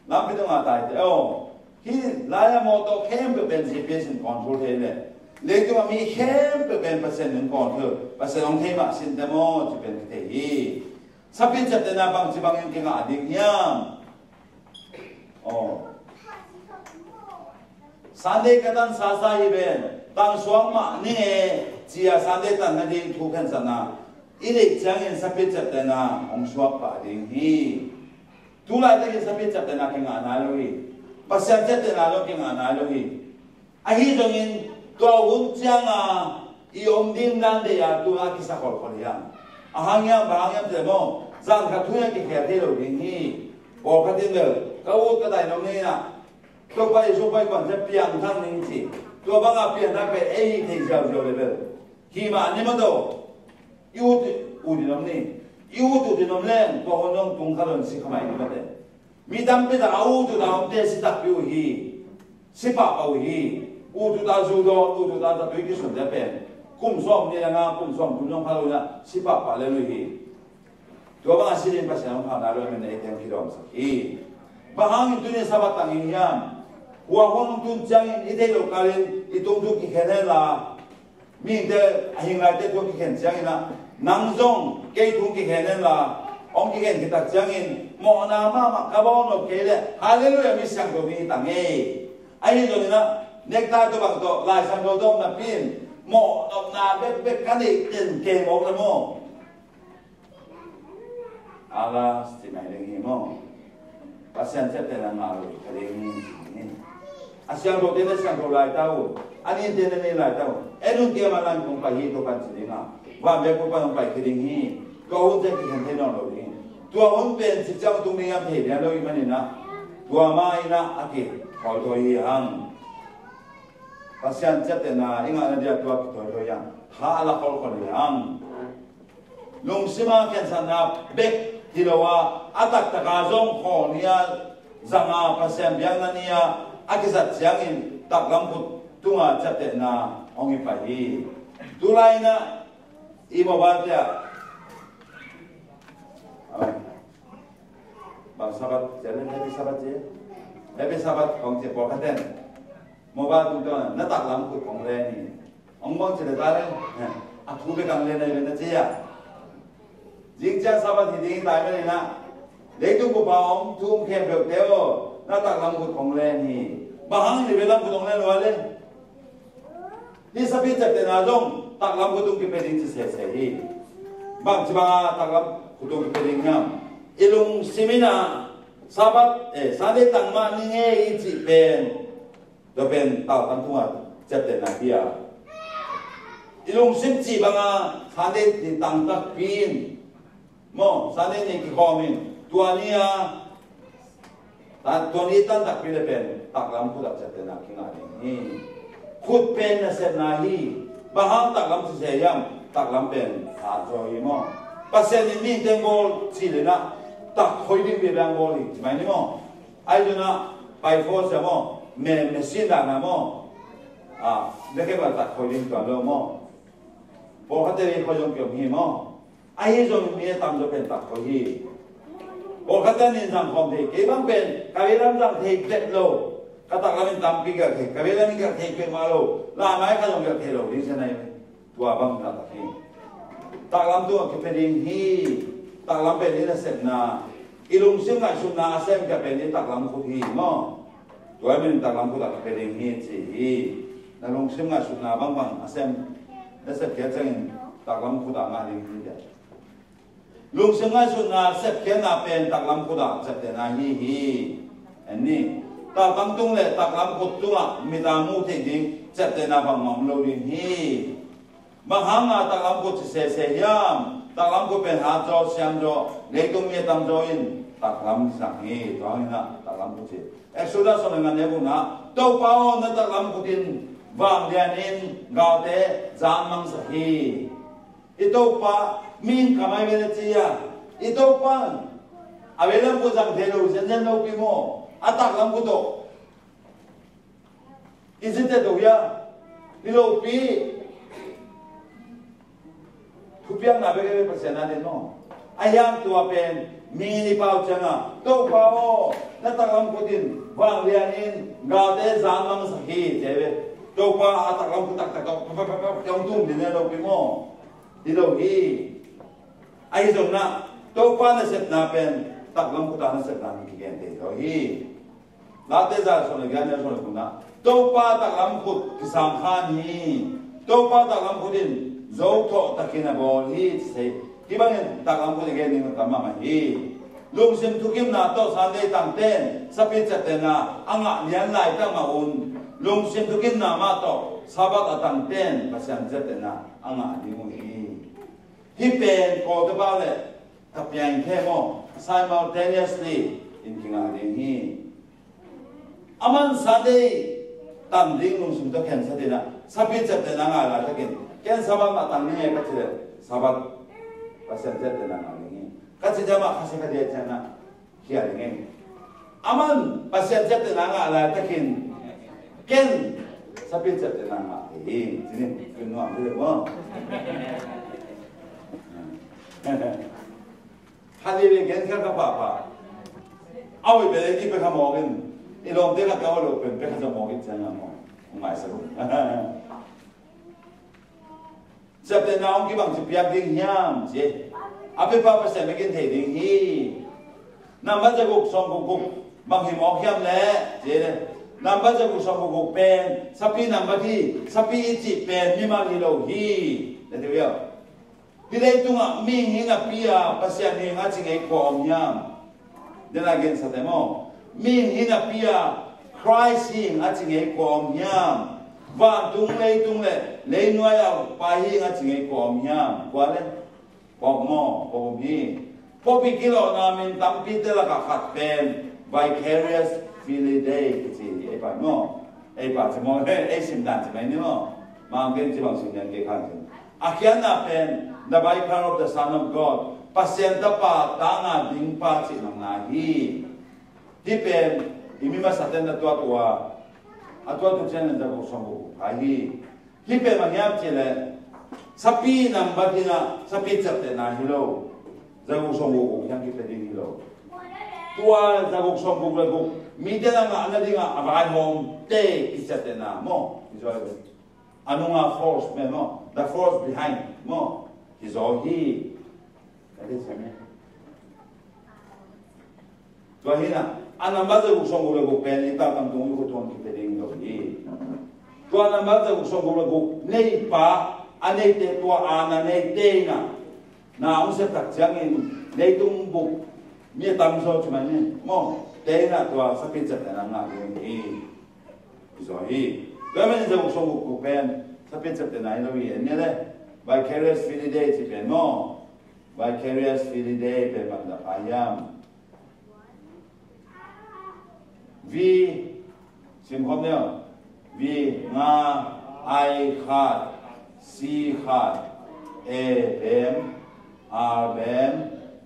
Lampi tungah taite aw, hih lai-ah mawtaw khempeuh pen G P S in control thei leh, leitungah mi khempeuh pen Pasian in control, Pasian hong thei mah sin te maw, ci pen ka thei hi. Sapi ciaptehna bangci bangin kingah ding hiam? Aw, Sunday ka tan sasa hi ven, tan suak mah ning e, ci-a Sunday tan nading thu khensatna i deih ciangin sapi ciaptehna hong suak pah ding hi. Tu laitakin sapi ciaptehna kingah nai lo hi. Pasian ciaptehna zong kingah nai lo hi. Ahi zongin tua hun cianga i om ding dan deih a tu a kisa kholkhol hiam? A hang hiam, bang hang hiam cih leh maw, zan khat thu hiam kikhel thei lo ding hi. Pawlkhat in bel ka ut ka dai nong nei inah, Topa Jesu pai kuan ciang piangthak ning ci. Tua banga piangthak pen ei hi thei ziauziau le bel. Hi mah ni maw to. I ut ut in om ni. I ut ut in om leng tua hun zong tung kha lo in si kha mai ni maw te. Mi tampi tak a ut ut a omte si takpi uh hi. Si pahpah uh hi. Ut ut a zu dawn, ut ut a zatui kisunte pen kum sawm ni le nga, kum sawm thum zong kha lo in a si pahpah lel uh hi. Tua banga si ding Pasian hong phalna lo in ei teng kidawmsak hi. Bang hangin tuni Sabbath tang hi hiam? Hua hun hong tun ciangin i theih loh kalin i tungthu kikhen hen la, mihingte a hing laite thu kikhen ciangin ah, nang zong kei thu kikhen hen la, hong kikhen khit tak ciangin mawhna mahmah ka bawl nop kei leh Halleluiah mi siangtho ding hi ta ngei. Ahi zongin ah nekta tawh bang tawh Lai Siangtho tawh napi in mawh nopna bekbek ka neih ten kei mawk le maw? Alas, ci mai ding hi maw? Pasian ciaptehna ngah lo kha ding hi. A siangthote na siangtho lai ta uh, a ninte na nei lai ta uh. En un, kei mah lan kong pai hi, tua pan ci ding a, van bek pu pan hong pai kha ding hi. Tua hun ciang kikhen thei nawn lo ding hi. Tua hun pen ci ciang tung ding hiam thei lian lo hi manin ah, Tua mah in ah a kithoithoih hi hang. Pasian ciaptehna i ngahna dia tua kithoithoih hi hang. Tha a la kholkhol hi hang. Lungsim a khensatna bek hi lo a, a taktaka zong khawl ni a, zanga Pasian biakna ni a, a kisat ciangin taklam khut tunga ciaptehna hong hi pai hi. Tulai in ah i mobile te ah, bang Sabbath, cia le Happy Sabbath cia. Happy Sabbath kong cia pawlkhat ten. Mobile tungtawn na taklam khut kong len hi. Hong bang cia le ta le, a thu bek kong len hi ve na cia. Zing ciang Sabbath hi ding hi tai ve le na. Leitung bup a om thu um khempeuh te aw, na taklam khut kong len hi. Bang hang hi ve lam khut kong len lo le. Hih Sabbath ciaptehna zong taklam khut tung kipia ding ci sese hi. Bang ci bang a taklam khut tung kipia ding hiam? I lungsim in ah Sabbath, eh, Sunday tang mah ni ngei i cih pen, tua pen taklam tunga ciaptehna hi a. I lungsim cih bang a Sunday ni tang takpi in maw, Sunday ni kikhawm in, tua ni a, ta, tua ni tan takpi le pen taklam khut ah ciaptehna kingah ding hi. Khut pen nasepna hi. Bang hang taklam ci se hiam? Taklam pen hat zaw hi maw. Pasian in mihing teng bawl ci le na, tak khoi ding bia bang bawl hi ci mai ni maw. Ai zong na, pai fo sia maw, me, me sin dan na maw. Ah, deke ba tak khoi ding tuan lo maw. Pawlkhat te khoi zong kiom hi maw. Ahi zong mi a tamzaw pen tak khoi hi. Pawlkhat te nin zang khawm thei, kei bang pen ka veilam zang thei pet lo. Ka taklam in tampi ka thei, ka veilam in ka thei pet mah lo. Lamai ka zong ka thei lo ding sia nai. Tua bang taktak hi. Taklam tung a kipia ding hi. Taklam pen i nasepna, i lungsim ngaihsutna a sem ka pen i taklam khut hi maw. Tua i min taklam khut a kipia ding hi ci hi. Na lungsim ngaihsutna bangbang a sem, na sepkhia ciangin taklam khut a ngah ding hi. Lungsim ngaihsutna sepkhiatna pen taklam khut a ciaptehna hi hi. En ni. Taklam tung le taklam khut tungah mit a mu thei ding ciaptehna bangmah om lo ding hi. Bang hang a taklam khut ci sese hiam? Taklam khut pen hat zaw, siam zaw, leitung mi a tamzaw in taklam zang hi. Tua hang in ah taklam khut ci. Exodus sawm le nga neu gukna, Topa aw, na taklam khut in vanglian in galte zan mangsak hi. I Topa, mihing kamai ve na ci a, i Topa a veilam khut zang thei lo zenzen lopi maw. A taklam khut tawh i zite to hia, i lopi thupiakna bek a ve Pasian a den maw. A hiang tua pen mihing in i pau ciangin, Topa aw, na taklam khut in vanglian in galte zan mangsak hi ci ve. Topa a taklam khut taktak tawh pa pa pa pa hong tum ding a lopi maw. Hi lo hi. Ahi zong na, Topa nasepna pen taklam khut a nasepna in kigen thei lo hi. Late za sawm le giat neu sawm le gukna, Topa taklam khut kisam khan hi. Topa taklam khut in zo thawh takin a bawl hi ci sei. Hih bangin taklam khut i gen ding tam mahmah hi. Lungsim thukimna tawh Sunday tangte in Sabbath ciaptehna a ngah lian laitak mah un, lungsim thukimna mah tawh Sabbath a tangte in Pasian ciaptehna a ngah ding uh hi. Hih pen Kawltepa le Kapiang in khe maw, simultaneously in kingah ding hi. Aman Sunday tan ding lungsim tawh khensat in ah, Sabbath ciaptehna ngah laitakin, ken Sabbath mah tang ning e ka cih leh, Sabbath Pasian ciaptehna ngah ding hi. Ka cih ciang mah Kha Siangtho a diak ciangin ah, khia ding hi. Aman Pasian ciaptehna ngah laitakin, ken Sabbath ciaptehna ngah thei hi. Cih ni, ken nuam thei maw. Khat veve gen kha ka papa. Au i bel ei ki pe kha mawk in. I lawmte khat ka au lo pen pe kha za mawk in ciang a maw. Ngai sa lo. Ciaptehna hong kibang ci piak ding hiam ci. A pepa Pasian bek in thei ding hi. Nambat za guk sawm guk guk bang hi mawk hiam leh ci. Nambat za guk sawm guk guk pen sapi nambat hi. Sapi i cih pen mimal hi lo hi. Na thei uh hiam? Hih leitungah mihing hi napi a Pasian hi ing a ci ngei kua om hiam? Dena gensate maw? Mihing hi napi a Christ hi ing a ci ngei kua om hiam? Vantung leitung le leinuai a ukpa hi ing a ci ngei kua om hiam? Kua le? Pope maw? Pope hi. Pope i kilawhna min tampite lakah khat pen Vicarius Filii Dei kici hi ei pa maw. Ei pa ci maw, ei sim dan ci mai ni maw. Mang ken ci bang sim dan kei khan ci. A khiatna pen, the vicar of the Son of God, Pasian Tapa tanga ding pa cih nang na hi. Hih pen i mi masa ten a tuatua, a tuatu ciangin za guk sawm guk pha hi. Hih pen bang hiam cih leh, sapi nambat hi a, sapi ciaptehna hi lo. Za guk sawm guk guk hiam kipia ding hi lo. Tua za guk sawm guk le guk, mite na ngah nadinga a vaihawmte kiciaptehna maw. Hi zaw hi. A nunga force pen maw, the force behind maw. Hi zaw hi. Ka dei siam hi. Tua hi a, a nambat za guk sawm guk le guk pen i taklam tung i khut tungah kipia ding lo hi. Tua nambat za guk sawm guk le guk nei pa, a neite tua a na neite in a, na hong sep tak ciangin leitung bup mi a tamzaw ci mai ni maw, te in a tua sapi ciaptehna ngah ding hi. Hi zaw hi. Tua manin za guk sawm guk guk pen sapi ciaptehna hi lo hi. En ni le, Vicarius Filii Dei ci pen maw. Vicarius Filii Dei pen bang dah pha hiam? V, sim khawm ni aw. V, nga, I khat, C khat, A bem, R bem,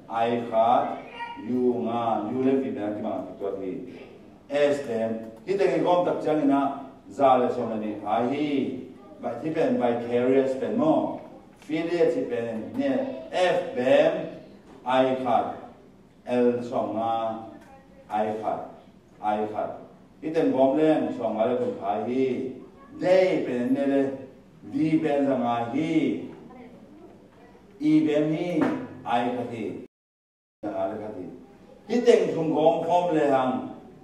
I khat, U nga, U le V bem a kimang kituat hi. S bem, hih teng i gawm tak ciangin a, za le sawm le nih pha hi. Hih pen vicarius pen maw. Filii ci pen ni, F bem, I khat, L sawm nga, I khat, I khat. Hih teng gawm leng sawm nga le thum pha hi. Dei pen en ni le, D pen za nga hi. E bem hi, I khat hi. Za nga le khat hi. Hih teng thum gawm khawm le hang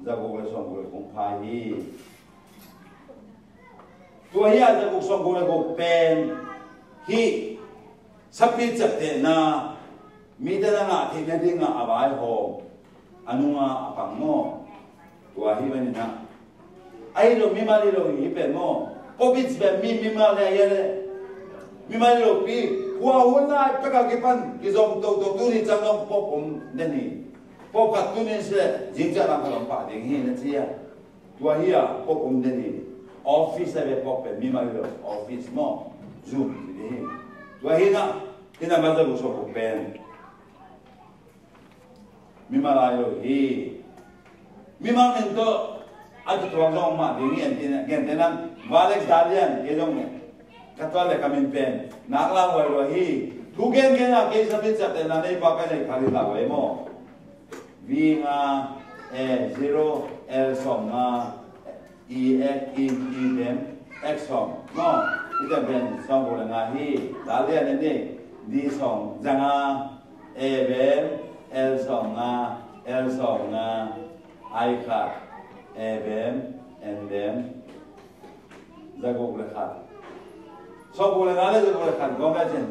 za guk le sawm guk le kung pha hi. Tua hi a za guk sawm guk le guk pen hih sapi ciaptehna, mite na ngah theih nadinga a vaihawm, a nunga a pang maw. Tua hi manin a, ahi lo mimal hi lo hi pen maw. Pope pen mi mimal hi a hi a le. Mimal hi lo pi, hua hun lai pek a kipan kizom toto tuni ciang zong pope om den hi. Pope khat tuni si le zing ciang lam khat om pah ding hi na ci a. Tua hi a pope om den hi. Office a ve pope pen mimal hi lo, office maw. Zum ci ding hi. Tua hi na, hi na ma za guk sawm guk pen mimal hi lo hi. Mimal nen tawh a kituak zong mah ding hi. En tin, gen te nan, Valex Dalian, kei zong ka tuan le ka min pen nak la huai lo hi. Thu gen gen a kei sapi ciaptehna nei pa ka nei kha hi la huai maw. V nga, A zero, L sawm nga, E, X, E, E bem, X sawm. No, i te bem sawm guk le nga hi. Dalian en ni, D sawm, za nga, A bem, L sawm nga, L sawm nga, I khat, A bem, N bem, za guk le khat. Sawm guk le nga le za guk le khat gawm le cin,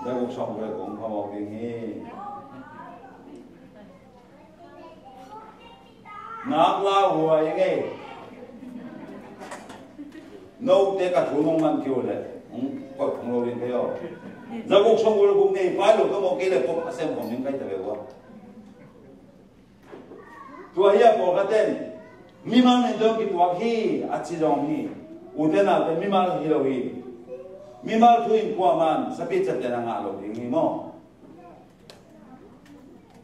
za guk sawm guk le kung phamawh ding hi. Nak la huai ngei. Note ka thu nong man kio le. Hong koih hong lo ding kei aw. Za guk sawm guk le guk nei pai lo ka mawk kei le pop a sem hong ning kai ta ve ua. Tua hi a pawlkhat ten mimal nen zong kituak hi a ci zong hi. U te nau te mimal hi lo hi. Mimal thu in kuaman sapi ciaptehna ngah lo ding hi maw.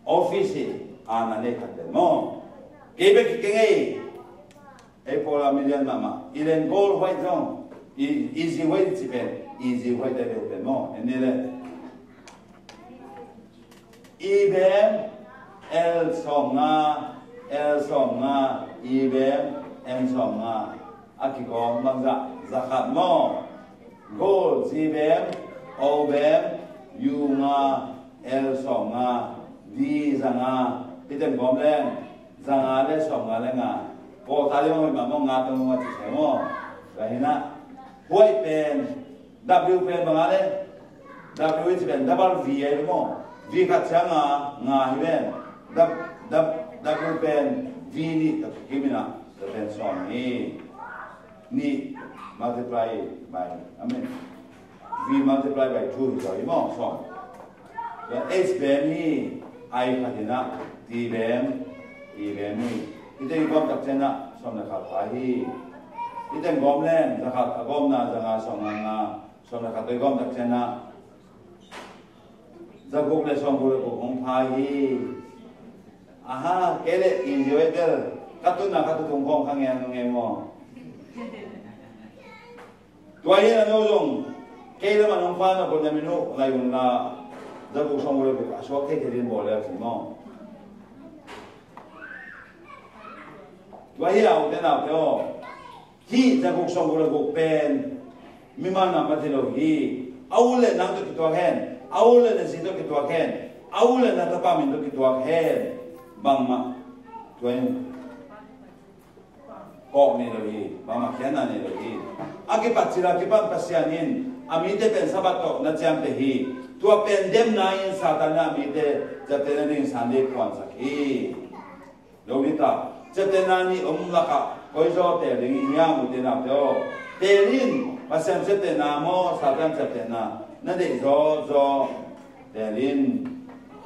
Office hi, a na nei khat pen maw. Kei bek hi keng ei. Ei pawl a mi lian mahmah. I len gold white zong. I, easy white ci pen. Easy white te bek pen maw. En ni le. E bem, L sawm nga, L sawm nga, E bem, N sawm nga. A kikawm bangzah, za khat maw. Gold, G bem, O bem, U nga, L sawm nga, D za nga. Hih teng gawm leng, za nga le sawm nga le nga. Kawlta le mah hoih mah maw, nga tawh nga ci se maw. Ka hi na. Huaih pen, W pen bang a le. W ci pen double V a hi maw. V khat ciang nga, nga hi pen. W, W, W pen V nih tak kim hi na. Tua pen sawm hi. Nih multiply by, I mean, V multiply by two hi zaw hi maw, sawm. Tua H bem hi, I khat hi na, T bem, I lem hi. I teng i gawm tak ciangin ah sawm le khat pha hi. I teng gawm leng za khat a gawmna za nga sawm nga nga, sawm le khat tawh i gawm tak ciangin ah za guk le sawm guk le guk hong pha hi. Aha, kei le i zio e bel ka tunna ka tutung khawng ka ngen ngen maw? Tua hi a no zong kei lam a nong pha na ko na minu lai un la za guk sawm guk le guk a suak thei thei din bawl le a ci maw? Tua hi a u te nau te aw. Hih za guk sawm guk le guk pen mimal na mah hi lo hi. A u le nang tawh kituak hen. A u le na zi tawh kituak hen. A u le na tapa min tawh kituak hen. Bangmah tua in kawk nei lo hi. Bangmah khiatna nei lo hi. A kipat cil a kipan Pasian in a mite pen Sabbath tawh na ciamteh hi. Tua pen demna in Satan in a mite ciaptehna ding Sunday kuansak hi. Lo dita, ciaptehna nih om lakah koi zaw teel ding i hiam u te nau te aw? Teel in, Pasian ciaptehna maw Satan ciaptehna na deih zaw zaw teel in.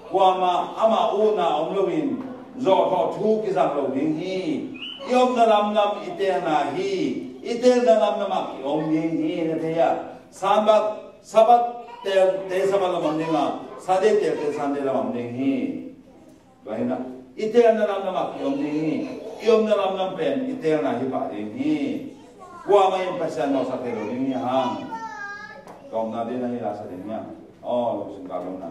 Kuamah ama utna om loin zawhthawh thu kizang lo ding hi. I omna lamlam i teelna hi. I teelna lamlam ah ki om ding hi. Na thei a, Sabbath, Sabbath teel te Sabbath lam om ding a, Sunday teel te Sunday lam om ding hi. Tua hi na, i teelna lamlam ah ki om ding hi. I omna lamlam pen i teelna hi pah ding hi. Kuamah in Pasian mawhsak thei lo ding hi hang. Ka omna ding na hi la sa ding hi hang. Aw, lungsim ka lomna.